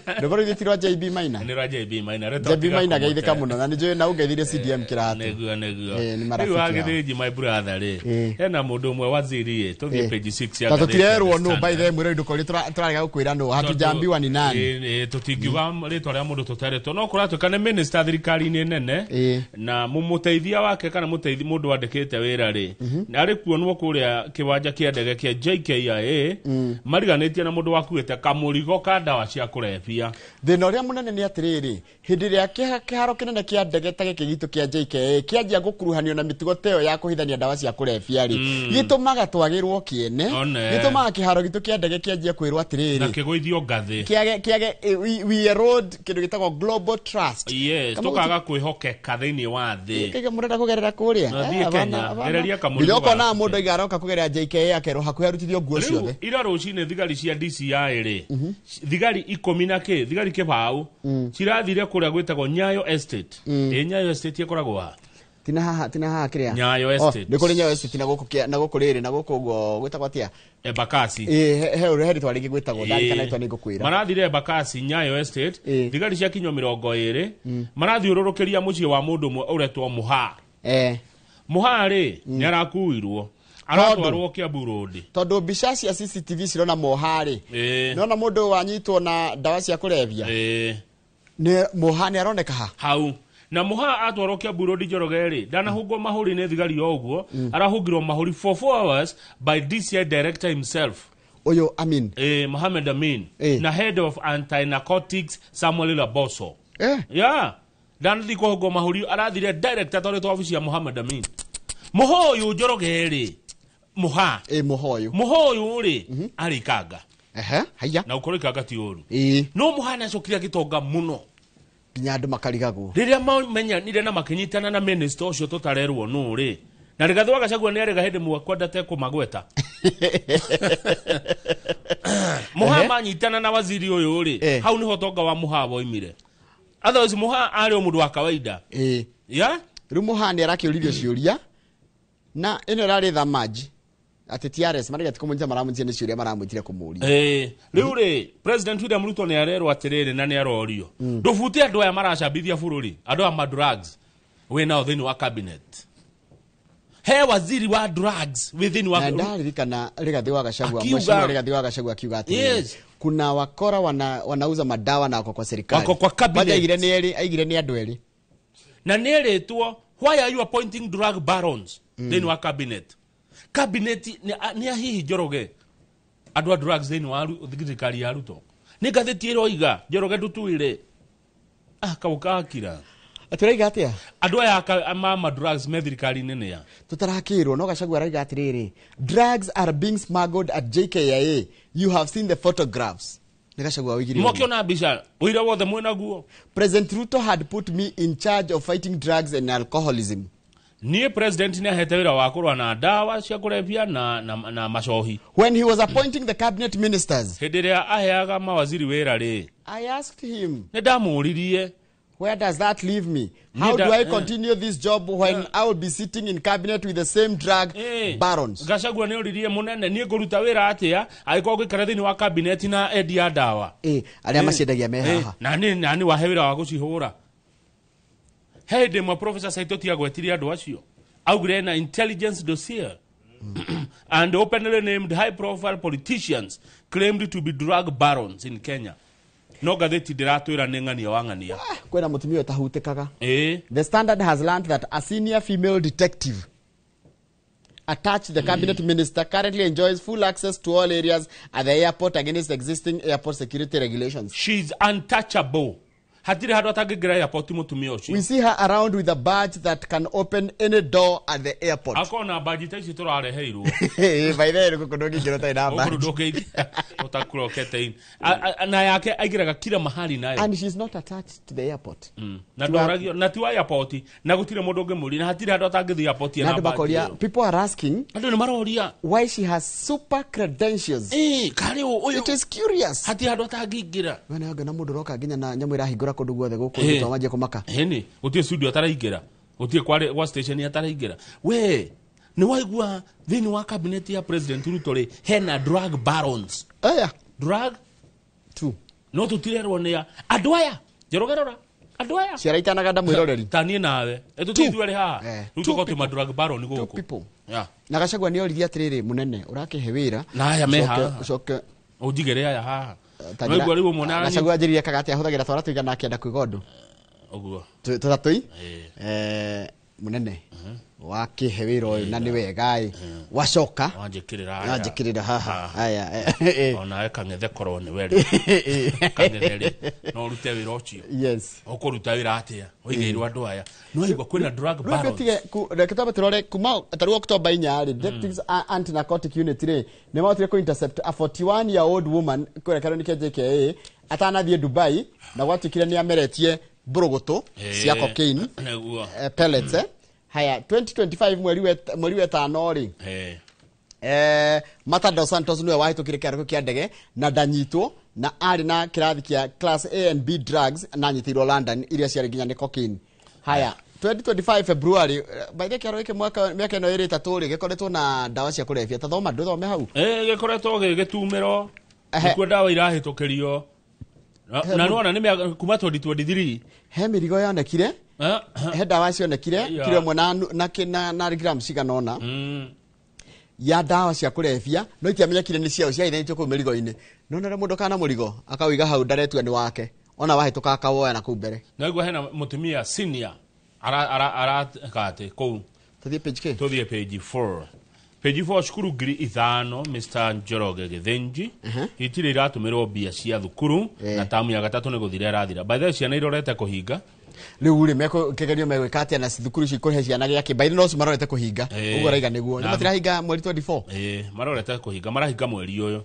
Rwĩmbo rũu ti rwa JB Maina.
Nĩ rwa JB Maina. Rĩtwa
JB
tiga
Maina
kũmũte.
geithĩka mũno na nĩ njũĩ na ũngeithirie CDM kĩratũ.
Nĩguo nĩguo.
Nĩ marafiki
Rĩu
ao.
wagĩthĩnji my brother rĩ, hena mũndũ ũmwe waziri ĩ, tũthiĩ page 6 ya
Ta
ngathĩti ya
tũtirerwo
The
nũ by
Standard.
the way mwĩrori ndũkori tũrarega gũkwĩra nũ hatujambiwa ni nani.
Tũtingiuga rĩtwa rĩa mũndũ tũtarĩtwo no kũratuĩka nĩ minister thirikari-inĩ nene na mũmũteithia wake kana mũteithi mũndũ wandĩkĩte wĩra rĩ arĩ kuonwo kũrĩa kĩwanja kĩa ndege kĩa JKIA mariganĩtie na mũndũ wakuĩte kamũrigo ka ndawa cia kũrebia.
Thĩna ũrĩa mũnene nĩ atĩrĩrĩ, hĩndĩ ĩrĩa kĩharo kĩnene kĩa ndege ta gĩkĩ gitũ kĩa JKIA kĩanjia gũkuruhanio na mĩtugo ta ĩyo ya kũhithania ndawa cia kũrebia rĩ, gĩtũmaga twagĩrwo kĩene,
One.
gĩtũmaga kĩharo gitũ kĩa ndege kĩanjie kwĩrwo
na
atĩrĩrĩ,
kĩgũithio ngathĩ
kĩage we erode kĩndũ gĩtagwo global trust.
Yes,
Kama
tũkaga kwĩhokeka thĩinĩ wa thĩ.
Kĩga mũrenda kũgerera kũrĩa.
Na thiĩ Kenya, gereria kamũrigo
Nginya ũkona
gaku.
mũndũ aiga aroka kũgerera JKIA akerwo hakuhĩ arutithio nguo
Rĩu
ciothe.
ira rũcinĩ thigari cia DCI rĩ, thigari ikũmi na kĩ, thigari kĩbaũ cirathire kũrĩa gwĩtagwo Nyayo Estate. Ĩ Nyayo Estate ĩkoragwo ha?
Tina haha, tina haha kĩrĩa.
Nyayo
Oh,
Estate.
nĩ kũrĩ Nyayo Estate na gũkũ na gũkũ rĩrĩ na gũkũ ũguo gwĩtagwo atĩa?
Embakasi.
Ĩ, he rĩtwa rĩngĩ gwĩtagwo ndarikana rĩtwa nĩ ngũkwĩra.
Marathire Embakasi Nyayo Estate, thigari cia kinywa 20 marathiũrũrũkĩria mũciĩ wa mũndũ ũmwe ũretwo Mũha. Mũha rĩ nĩ arakuirwo aratwarwo Kiambu Road.
Tondũ mbica cia CCTV cirona Mũha rĩ. Nĩwona mũndũ wanyitwo na ndawa cia kũrebia. Nĩ Mũha nĩ aroneka ha?
Hau. Na Mũha atwarwo Kiambu Road Njoroge rĩ, ndanahũngwo mahũri nĩ thigari o ũguo, arahũngirwo mahũri for 4 hours by DCI director himself.
Ũyũ Amin.
Mohamed Amin. Na head of anti-narcotics Samuel Laboso. Yeah. Ndanathi kũhũngwo mahũri arathire direct atwarĩtwo wabici ya Mohamed Amin. Mũha ũyũ Njoroge rĩ, Mũha.
Mũha ũyũ.
Mũha ũyũ rĩ, arĩ Ikanga.
Haiya.
Na ũkorwo Ikanga ti ũru. No Mũha nĩacokire agĩtonga mũno.
Nginya andũ makarigagwo.
Rĩrĩa mamenyanire na makĩnyitana na minister ũcio tũtarerwo nũ rĩ, na Rigathĩ wa Gachagua nĩ arĩga hĩndĩ ĩmwe kwendete kũmagweta. Mũha manyitana na waziri ũyũ rĩ, hau nĩho ũtonga wa Mũha woimire. Otherwise Mũha arĩ o mũndũ wa kawaida. Yeah?
Rĩu Mũha nĩ arakĩũririo ciũria na ĩno ĩrarĩ thamaji atĩ TRS maraiga ti kũmũnyita maramũnyitire nĩ ciũria maramwĩtire kũmũria.
Rĩu rĩ, President William Ruto nĩ arerwo atĩrĩrĩ na nĩ arorio. Ndũbute andũ aya maracambithia bũrũri, andũ aya ma drugs wĩ nao thĩinĩ wa cabinet. He waziri wa drugs wĩ thĩinĩ wa
Na ndaririkana Rigathĩ wa Gachagua,
Akiuga-
mheshimiwa Rigathĩ wa Gachagua akiuga atĩrĩrĩ,
Yes.
kuna wakora wanauza madawa na wako kwa serikali.
Wako kwa cabinet.
Kwanza aigire nĩ erĩ, aigire nĩ andũ erĩ.
Na nĩ erĩtwo, why are you appointing drug barons thĩinĩ wa cabinet? Cabinet nĩ a hihi Njoroge andũ a drugs thĩinĩ wa thirikari ya Ruto. Nĩ ngathĩti ĩroiga Njoroge ndũtuire. Kau kakira.
Atĩ ũraiga atĩa?
Andũ aya ma drugs me thirikari-inĩ nĩ a?
Tũtarakĩrwo no Gachagua araiga atĩrĩrĩ, drugs are being smuggled at JKIA. You have seen the photographs. Nĩ Gachagua oigire ũguo.
Mwakiona mbica ũira wothe mwĩnaguo.
President Ruto had put me in charge of fighting drugs and alcoholism.
Niĩ president nĩ ahete wĩra wa kũrũa na ndawa cia kũrebia na macohi.
When he was appointing the cabinet ministers,
Hĩndĩ ĩrĩa aheaga mawaziri wĩra rĩ,
I asked him,
nĩ ndamũririe,
where does that leave me? How
Nĩ
do I continue this job when I will be sitting in cabinet with the same drug barons?
Gachagua nĩ oririe mũnene, niĩ ngũruta wĩra atĩa angĩkorwo ngũikara thĩinĩ wa cabinet na endia a ndawa?
Arĩa maciendagia me haha.
Na nĩ wahe wĩra wa gũcihũra. He hĩndĩ ĩmwe Professor Saitoti agwetirie andũ acio. Augire na intelligence dossier and openly named high profile politicians claimed to be drug barons in Kenya. No ngathĩti ndĩratwĩra nĩ ng'ania wa ng'ania.
Kwĩna mũtumia ũtahutĩkaga. The Standard has learned that a senior female detective attached to the cabinet minister currently enjoys full access to all areas at the airport against existing airport security regulations.
She's untouchable. Hatirĩ handũ atangĩingĩra airport mũtumia ũcio.
We see her around with a badge that can open any door at the airport.
Akorwo na badge ta ici tũrareheirwo.
By the way, gũkũ ndũngĩingĩra ũtarĩ na
Gũkũ
badge.
ndũngĩingĩra ũtakurokete in. Na yake aingĩraga kila mahali nayo.
And she's not attached to the airport.
Na ndoragio na ti wa airport na gũtirĩ mũndũ ũngĩmũria na hatirĩ handũ atangĩthiĩ airport
Na
ena
andũ
badge
makoria,
ĩyo.
people are asking
Andũ nĩ maroria
why she has super credentials.
Karĩ ũyũ.
It is curious.
Hatirĩ handũ atangĩingĩra.
We nĩ na mũndũ ũroka nginya na nyamũ ĩrahingũra kũndũ guothe gũkũ thutha wanjie kũmaka.
Ĩni, gũtirĩ studio ataraingĩra. Gũtirĩ kwa station ataraingĩra. We, nĩ waigua thĩinĩ wa cabinet ya President Ruto rĩ, hena drug barons.
Aya.
Drug
two.
No tũtirerwo nĩ a andũ aya Njoroge rora andũ aya
ciaraitanaga nda mwĩroreri
ta niĩ nawe tũtithuerĩ haha rĩu tũkorwo twĩ ma drug baron gũkũ. Yeah.
Na Gachagua nĩ oririe atĩrĩrĩ, mũnene ũrakĩhe wĩra
Na aya me haha.
Ũcoke
ũnjigĩre aya haha. Waigua rĩu ũmwe na
Gachagua anjĩrire kaga atĩ ahũthagĩra twara tũigana akĩenda kũiga ũndũ
ũguo
tũtatũi mũnene wakĩhe wĩra ũyũ na nĩ wega ĩ wacoka
wanjĩkĩrĩra
haha aya
onawe kang'ethe korwo nĩ we rĩ kang'ethe rĩ no ũrute wĩra ũcio.
Yes.
Ũkũruta wĩra atĩa ũigĩirwo andũ aya no waigua kwĩna drug barons.
Reke twambe tũrore kuma tarĩu October 4 rĩ, detectives anti narcotic unit rĩ nĩ mahotire kũ intercept a 41 year old woman kwerekerwo nĩ KJKA atanathiĩ Dubai, na gwatuĩkire nĩ ameretie mbũrũgũtũ cia cocaine pellets. Haya 2025 mweri wetano rĩ, Mata dos Santos niwe wahĩtũkire kĩharo kĩa ndege na ndanyitwo, na arĩ na kĩrathi kĩa class A and B drugs na anyitĩirwo London iria ciarĩ nginya nĩ cocaine. Haya 2025 February, by the kĩharo gĩkĩ mĩaka ĩno ĩrĩ ĩtatũ rĩ gĩkoretwo na ndawa cia kũrebia. Ta thoma ndũthome hau.
Gĩkoretwo gĩgĩtumĩrwo nĩkuo ndawa irahĩtũkĩrio na nĩwona nĩ kuma 2023
he mĩrigo yonekire, he ndawa cionekire kilo ĩmwe na gram cigana ũna ya ndawa cia kũrebia, no itiamenyekire nĩ ciao ciaithanĩtio kũu mĩrigo-inĩ. No nĩ mũndũ kana mũrigo akauiga hau ndaretua nĩ wake, ona wahĩtũka akawoya na kũu mbere.
Naigua hena mũtumia senior araka atĩ kũu.
Tũthiĩ page K?
Tũthiĩ page 4. Page 4 cukuru 5,000 Mr. Njoroge Gĩthĩnji itirĩ iratũmĩrwo mbia cia thukuru na tamu ya gatatũ nĩ gũthira ĩrathira. By the way ciana irorete kũhinga
rĩu rĩ mekũgerio megwĩka atĩa na thukuru ici kũrĩhe ciana gĩakĩ by no marorete kũhinga ũguo raiga nĩguo nĩ matirahinga mweri 24
marorete kũhinga marahinga mweri ũyũ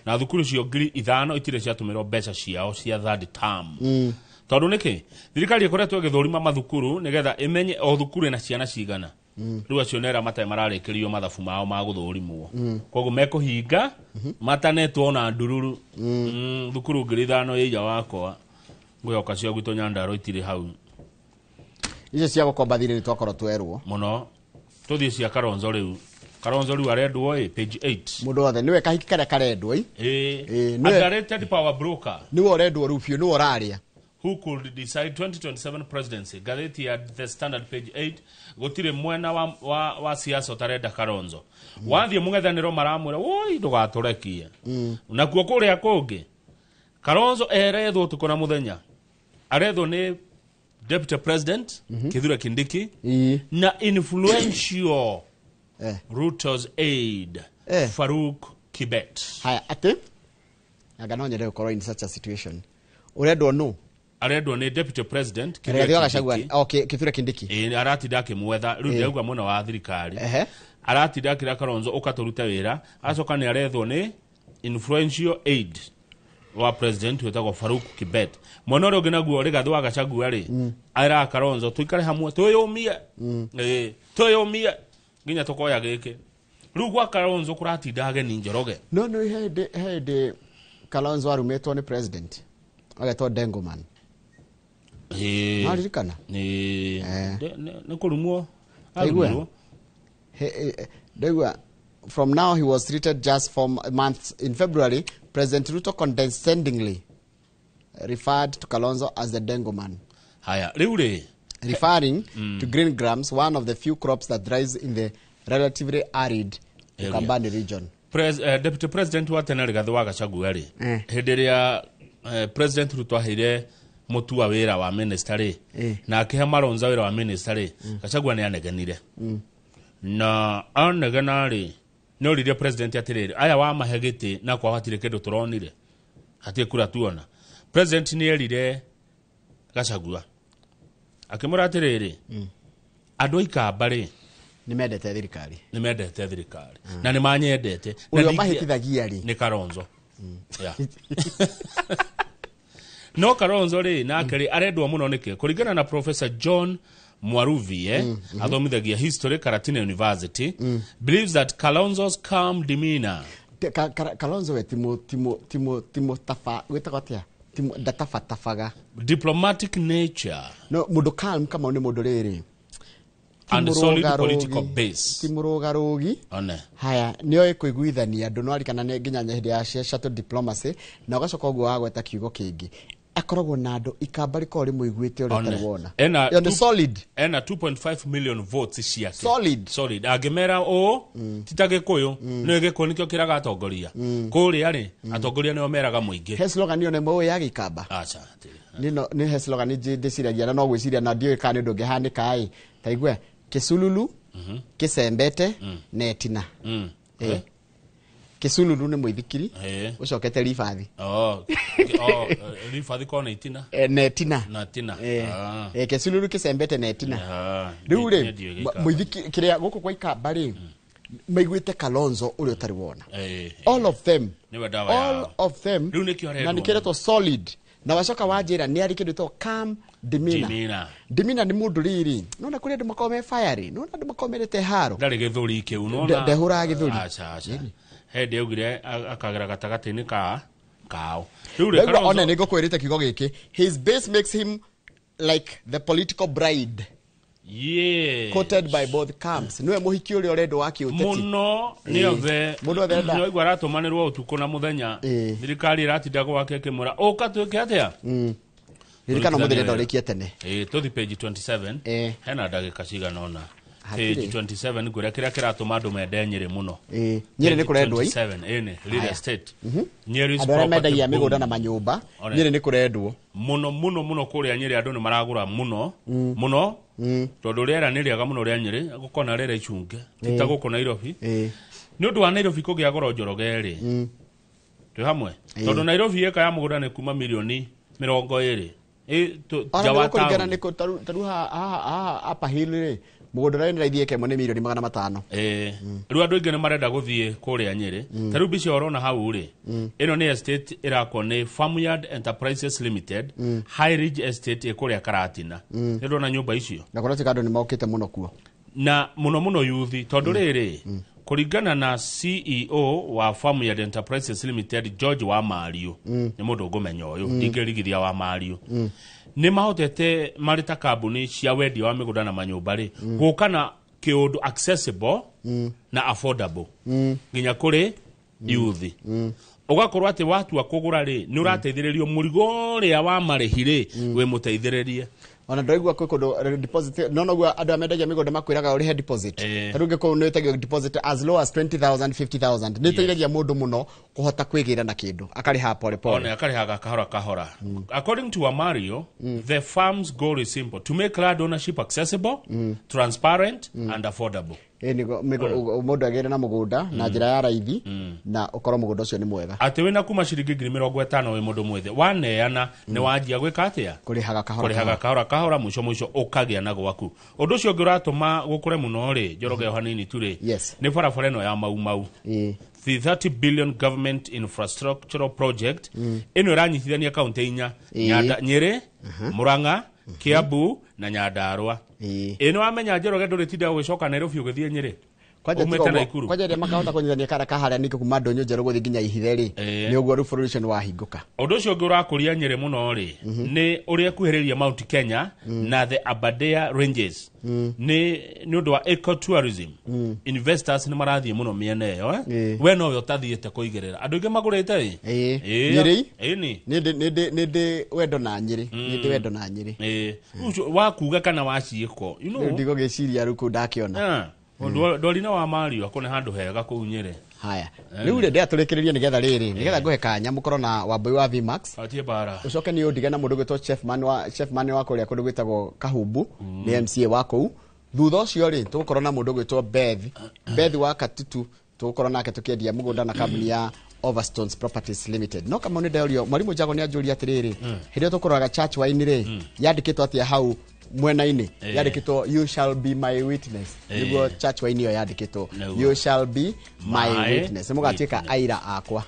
na thukuru icio 5,000 itirĩ ciatũmĩrwo mbeca ciao cia third term. Tondũ nĩkĩ thirikari ĩkoretwo ĩgĩthũrima mathukuru nĩgetha ĩmenye o thukuru ĩna ciana cigana. Rĩu acio nera matarĩ mararĩkĩrio mathabu mao ma gũthũrimwo koguo mekũhinga matanetwo na ndururu. Thukuru 5,000 ĩija wakwa ngwĩhoka cia gwitũ Nyandarua itirĩ hau.
Icio cia gũkomba thirĩ nĩ twakorwo twerwo
mũno. Tũthiĩ cia Kalonzo rĩu. Kalonzo rĩu arendwo ĩ page 8
mũndũ wothe nĩwe kahiki karĩa karendwo ĩ
underrated power broker
nĩwe ũrendwo rĩu biũ nĩwe ũrarĩa.
Who could decide 2027 presidency? Ngathĩti ya The Standard page 8 gũtirĩ mwena wa siasa ũtarenda Kalonzo. Wathiĩ mũng'ethanĩro maramwĩra woi ndũgatũrekie. Nakuo kũrĩa kũngĩ Kalonzo erethwo ũtukũ na mũthenya, arethwo nĩ Deputy President Kithure Kindiki na influential Ruto's aide Farouk Kibet.
Haya atĩ anga no nyende gũkorwo in such a situation. Ũrendwo nũ?
Arendwo nĩ Deputy President
Kithure Kindiki.
Aratinda akĩmwetha rĩu ndĩrauga mwena wa thirikari. Aratinda akĩra Kalonzo ũka tũrute wĩra, acoka nĩ arethwo nĩ influential aide wa president wĩtagwo Farouk Kibet. Mwena ũrĩa ũngĩ naguo Rigathĩ wa Gachagua rĩ araga Kalonzo tũikare hamwe twĩyũmie twĩyũmie nginya tũkoya gĩkĩ. Rĩu gwa Kalonzo kũratinda ageni Njoroge.
No no hĩndĩ Kalonzo arumĩtwo nĩ president agetwo Dengoman. Naririkana
nĩ kũrumwo.
Ndaigua from now he was treated just 4 months. In February, President Ruto condescendingly referred to Kalonzo as the Dengoman.
Haya, rĩu rĩ
referring to green grams, one of the few crops that thrives in the relatively arid Ukambani region.
Deputy President wa tene Rigathĩ wa Gachagua rĩ hĩndĩ ĩrĩa President Ruto aheire Mutua wĩra wa minister rĩ na akĩhe Malonza wĩra wa minister rĩ Gachagua nĩ anegenire na anegena rĩ nĩ oririe president atĩrĩrĩ aya wamahe gĩtĩ na kwa hatirĩ kĩndũ tũronire hatirĩ kura tuona. President nĩ erire Gachagua akĩmwĩra atĩrĩrĩ andũ a Ikamba rĩ
nĩ mendete thirikari
na nĩ manyendete
ũrĩa mahĩtithagia rĩ
nĩ Kalonzo. No Kalonzo rĩ nake rĩ arendwo mũno nĩkĩ kũringana na Professor John Mwaruvi athomithagia history Karatina University believes that Kalonzo's calm demeanor
Kalonzo we timo tafa wetagwo atia timo ndatafatafaga
diplomatic nature
no mundu calm kama ni mundu riri
And solid political base.
Ti mũrũgarũgi.
One.
Haya, nĩoĩ kũiguithania andũ no arikana nĩ nginya hĩndĩ ya shuttle diplomacy na ũgacoka ũguo wagweta kiugo kĩngĩ. Akoragwo na andũ ikamba rĩkoragwo rĩmũiguĩte ũrĩa ũtarĩ wona.
Ena
Ĩyo nĩ solid.
Ena 2.5 million votes ciake.
Solid.
Solid. Angĩmera ũũ ti ta Gĩkũyũ, nĩ Gĩkũyũ nĩkĩo kĩraga atongoria. Kũrĩa rĩ, atongoria nĩo meraga mũingĩ.
He slogan ĩyo nĩ mũĩ ya gĩikamba.
Aca.
Nĩ he slogan ndĩciragia na no gwĩciria na ndiũĩ kana nĩ ũndũ ũngĩhanĩka ĩ. Ta igua kĩsululu, kĩcembete, na ĩtina. Kĩsululu nĩ mũithikiri ũcokete ribathi.
Ribathi kona itina.
Na ĩtina.
Na ĩtina.
Kĩsululu kĩcembete na ĩtina. Rĩu rĩ, mũithikiri kĩrĩa gũkũ kwa ikamba rĩ, maiguĩte Kalonzo ũrĩa ũtarĩ wona. All of them. All of them. Na nĩkĩretwo solid. Na wacoka wanjĩra nĩ arĩ kĩndũ gĩtagwo calm demeanor. Demeanor nĩ mũndũ rĩrĩ, nona kũrĩ andũ makoragwo me fiery, nona andũ makoragwo mendete haro.
Ndarĩ gĩthũri kĩu, nona.
Ndehũraga gĩthũri.
Aca, aca. Hĩndĩ augire akagera gatagatĩ-inĩ ka kao. Rĩu rĩ,
Kalonzo one nĩngũkwĩrĩte kiugo gĩkĩ, his base makes him like the political bride.
Yes.
Quoted by both camps. Niwe mũhiki ũrĩa ũrendwo wa kĩũteti.
Mũno nĩ othe.
Mũndũ othe enda.
Nĩwaigua aratũmanĩrwo ũtukũ na mũthenya. Thirikari ĩratinda gwake ĩkĩmwĩra ũka twĩke atĩa?
Ririkana mũthĩ ndĩrenda ũrĩkie tene.
Tũthi page 27. Hena ndagĩka cigana ũna. Page 27 ngwĩra kĩrĩa kĩratũma andũ mende Nyĩrĩ mũno.
Nyĩrĩ nĩ kũrendwo ĩ?
27, ĩni, real estate. Nyeri
Andũ arĩa mendagia mĩgũnda na manyũmba, Nyĩrĩ nĩ kũrendwo.
Mũno mũno mũno kũrĩa Nyĩrĩ andũ nĩ maragũra mũno. Mũno. Tondũ rĩera nĩ rĩega mũno rĩa Nyĩrĩ, gũkorwo na rĩera icunge. Ti ta gũkũ Nairobi. Nĩ ũndũ wa Nairobi kũgĩa goro Njoroge rĩ. Twĩ hamwe. Tondũ Nairobi ĩka ya mũgũnda nĩ kuma milioni 20.
Ona nĩ kũringana nĩ tarĩu haha Upper Hill rĩ, mũgũnda ũrĩa nĩ raithi ĩka ĩmwe nĩ milioni 500.
Rĩu andũ aingĩ nĩ marenda gũthiĩ kũrĩa Nyĩrĩ. Ta rĩu mbica ũrona hau rĩ, ĩno nĩ estate ĩrakwo nĩ Farmyard Enterprises Limited, High Ridge Estate ĩ kũrĩa Karatina. Nĩ ndona nyũmba icio.
Na kũrĩa andũ nĩ mokĩte mũno kuo.
Na mũno mũno yuthi tondũ rĩrĩ, kũringana na CEO wa Farmyard Enterprises Limited George wa Mario, nĩ mũndũ ngũmenya ũyũ, ndingĩrigithia wa Mario. Nĩ mahotete marĩ ta kambuni cia wendia wa mĩgũnda na manyũmba rĩ, gũka na kĩũndũ accessible na affordable nginya kũrĩ yuthi. Ũgakorwo atĩ watua kũgũra rĩ, nĩ ũrateithĩrĩrio mũrigo ũrĩa wa marĩhi rĩ, wĩ mũteithĩrĩrie.
Ona ndĩraigua kwĩ kũndũ deposit, no noguo andũ arĩa mendagia mĩgũnda makwĩraga ũrĩhe deposit. Ta rĩu ũngĩkorwo nĩ wĩtagio deposit as low as 20,000, 50,000. Nĩ ĩteithagia mũndũ mũno kũhota kwĩgĩra na kĩndũ, akarĩha pole pole.
One akarĩhaga kahora kahora. According to Amario, the farm's goal is simple: to make land ownership accessible, transparent and affordable.
Mũndũ agĩre na mũgũnda na njĩra ya raithi na ũkorwo mũgũnda ũcio nĩ mwega.
Atĩ wĩna kuma ciringi 50,000 wĩ mũndũ mwĩthĩ, waneana nĩ wanjia gwĩka atĩa?
Kũrĩhaga kahora.
Kũrĩhaga kahora kahora, mũico mũico ũkagĩa na gwaku. Ũndũ ũcio ũngĩ ũratũma gũkũre mũno rĩ, Njoroge o hanini tu rĩ, nĩ barabara ĩno ya Mau Mau. The 30 billion government infrastructural project ĩno ĩranyitithania kaunti inya, Nyĩrĩ, Murang'a, Kiambu na Nyandarua. Ĩno wamenya Njoroge ndũrĩtinda ũgĩcoka Nairobi ũgĩthiĩ Nyĩrĩ. Umĩte Naikuru.
Kwanja rĩrĩa makahota kũnyitithania kara kaharĩa ningĩ kuma Ndũnyũ Njerũ gũthiĩ nginya Ihithe rĩ, nĩ ũguo rĩu bũrũri ũcio nĩ wahingũka.
Ũndũ ũcio ũngĩ ũrakũria Nyĩrĩ mũno rĩ, nĩ ũrĩa ĩkuhĩrĩirie Mount Kenya na the Aberdare Ranges. Nĩ ũndũ wa ecotourism. Investors nĩ marathiĩ mũno mĩena ĩyo, We nowe ũtathiĩte kũigĩrĩra. Andũ aingĩ magũrĩte ĩ?
Nyĩrĩ?
Ĩni.
Nĩ ndĩ wendo na Nyĩrĩ. Nĩ ndĩ wendo na Nyĩrĩ.
Ũcio wa kuga kana wa ciĩko, you know.
Rĩu ndigũgĩciria rĩu kũu ndakĩona.
Ndorina wa Mario akone handũ hega kũu Nyĩrĩ.
Haya. Rĩu rĩ ndĩratũrĩkĩrĩria nĩgetha rĩrĩ, nĩgetha ngũhe kanya mũkorwo na Wambui wa Vmax.
Atie bara.
Ũcoke nĩ ũndige na mũndũ ũgwĩtwo Chef Man wa kũrĩa kũndũ gwĩtagwo Kahumbu, nĩ MCA wa kũu. Thutha ũcio rĩ, tũgũkorwo na mũndũ ũgwĩtwo Beth, Beth wa Katutu, tũgũkorwo nake tũkĩendia mũgũnda na kambuni ya Overstones Properties Limited. No kama nĩ ndeorio, mwarimu Jago nĩ anjũria atĩrĩrĩ, hĩndĩ ĩyo tũkũroraga church wine rĩ, yandĩkĩtwo atĩa hau mwena-inĩ? Yandĩkĩtwo you shall be my witness. Nĩguo church wine ĩyo yandĩkĩtwo you shall be my witness. Nĩ mũgatuĩka aira akwa.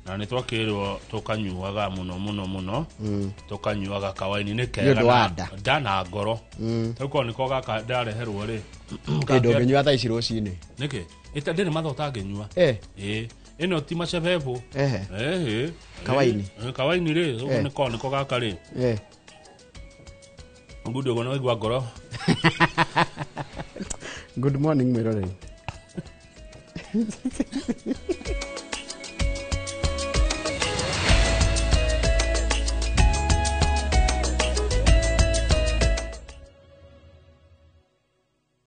Na nĩ twakĩrwo tũkanyuaga mũno mũno mũno. Tũkanyuaga kawaini nĩ kega
na
nda na ngoro. Rĩu korwo nĩko gaka ndareherwo rĩ.
Ndũngĩnyua thaa ici rũcinĩ.
Nĩkĩ? Ndĩrĩ mathaa ũtangĩnyua. Ĩno ti macebebo.
Kawaini.
Kawaini rĩ, ũguo nĩko gaka rĩ. Ngundi ũguo nĩwaigua ngoro.
Good morning, mwĩroreri.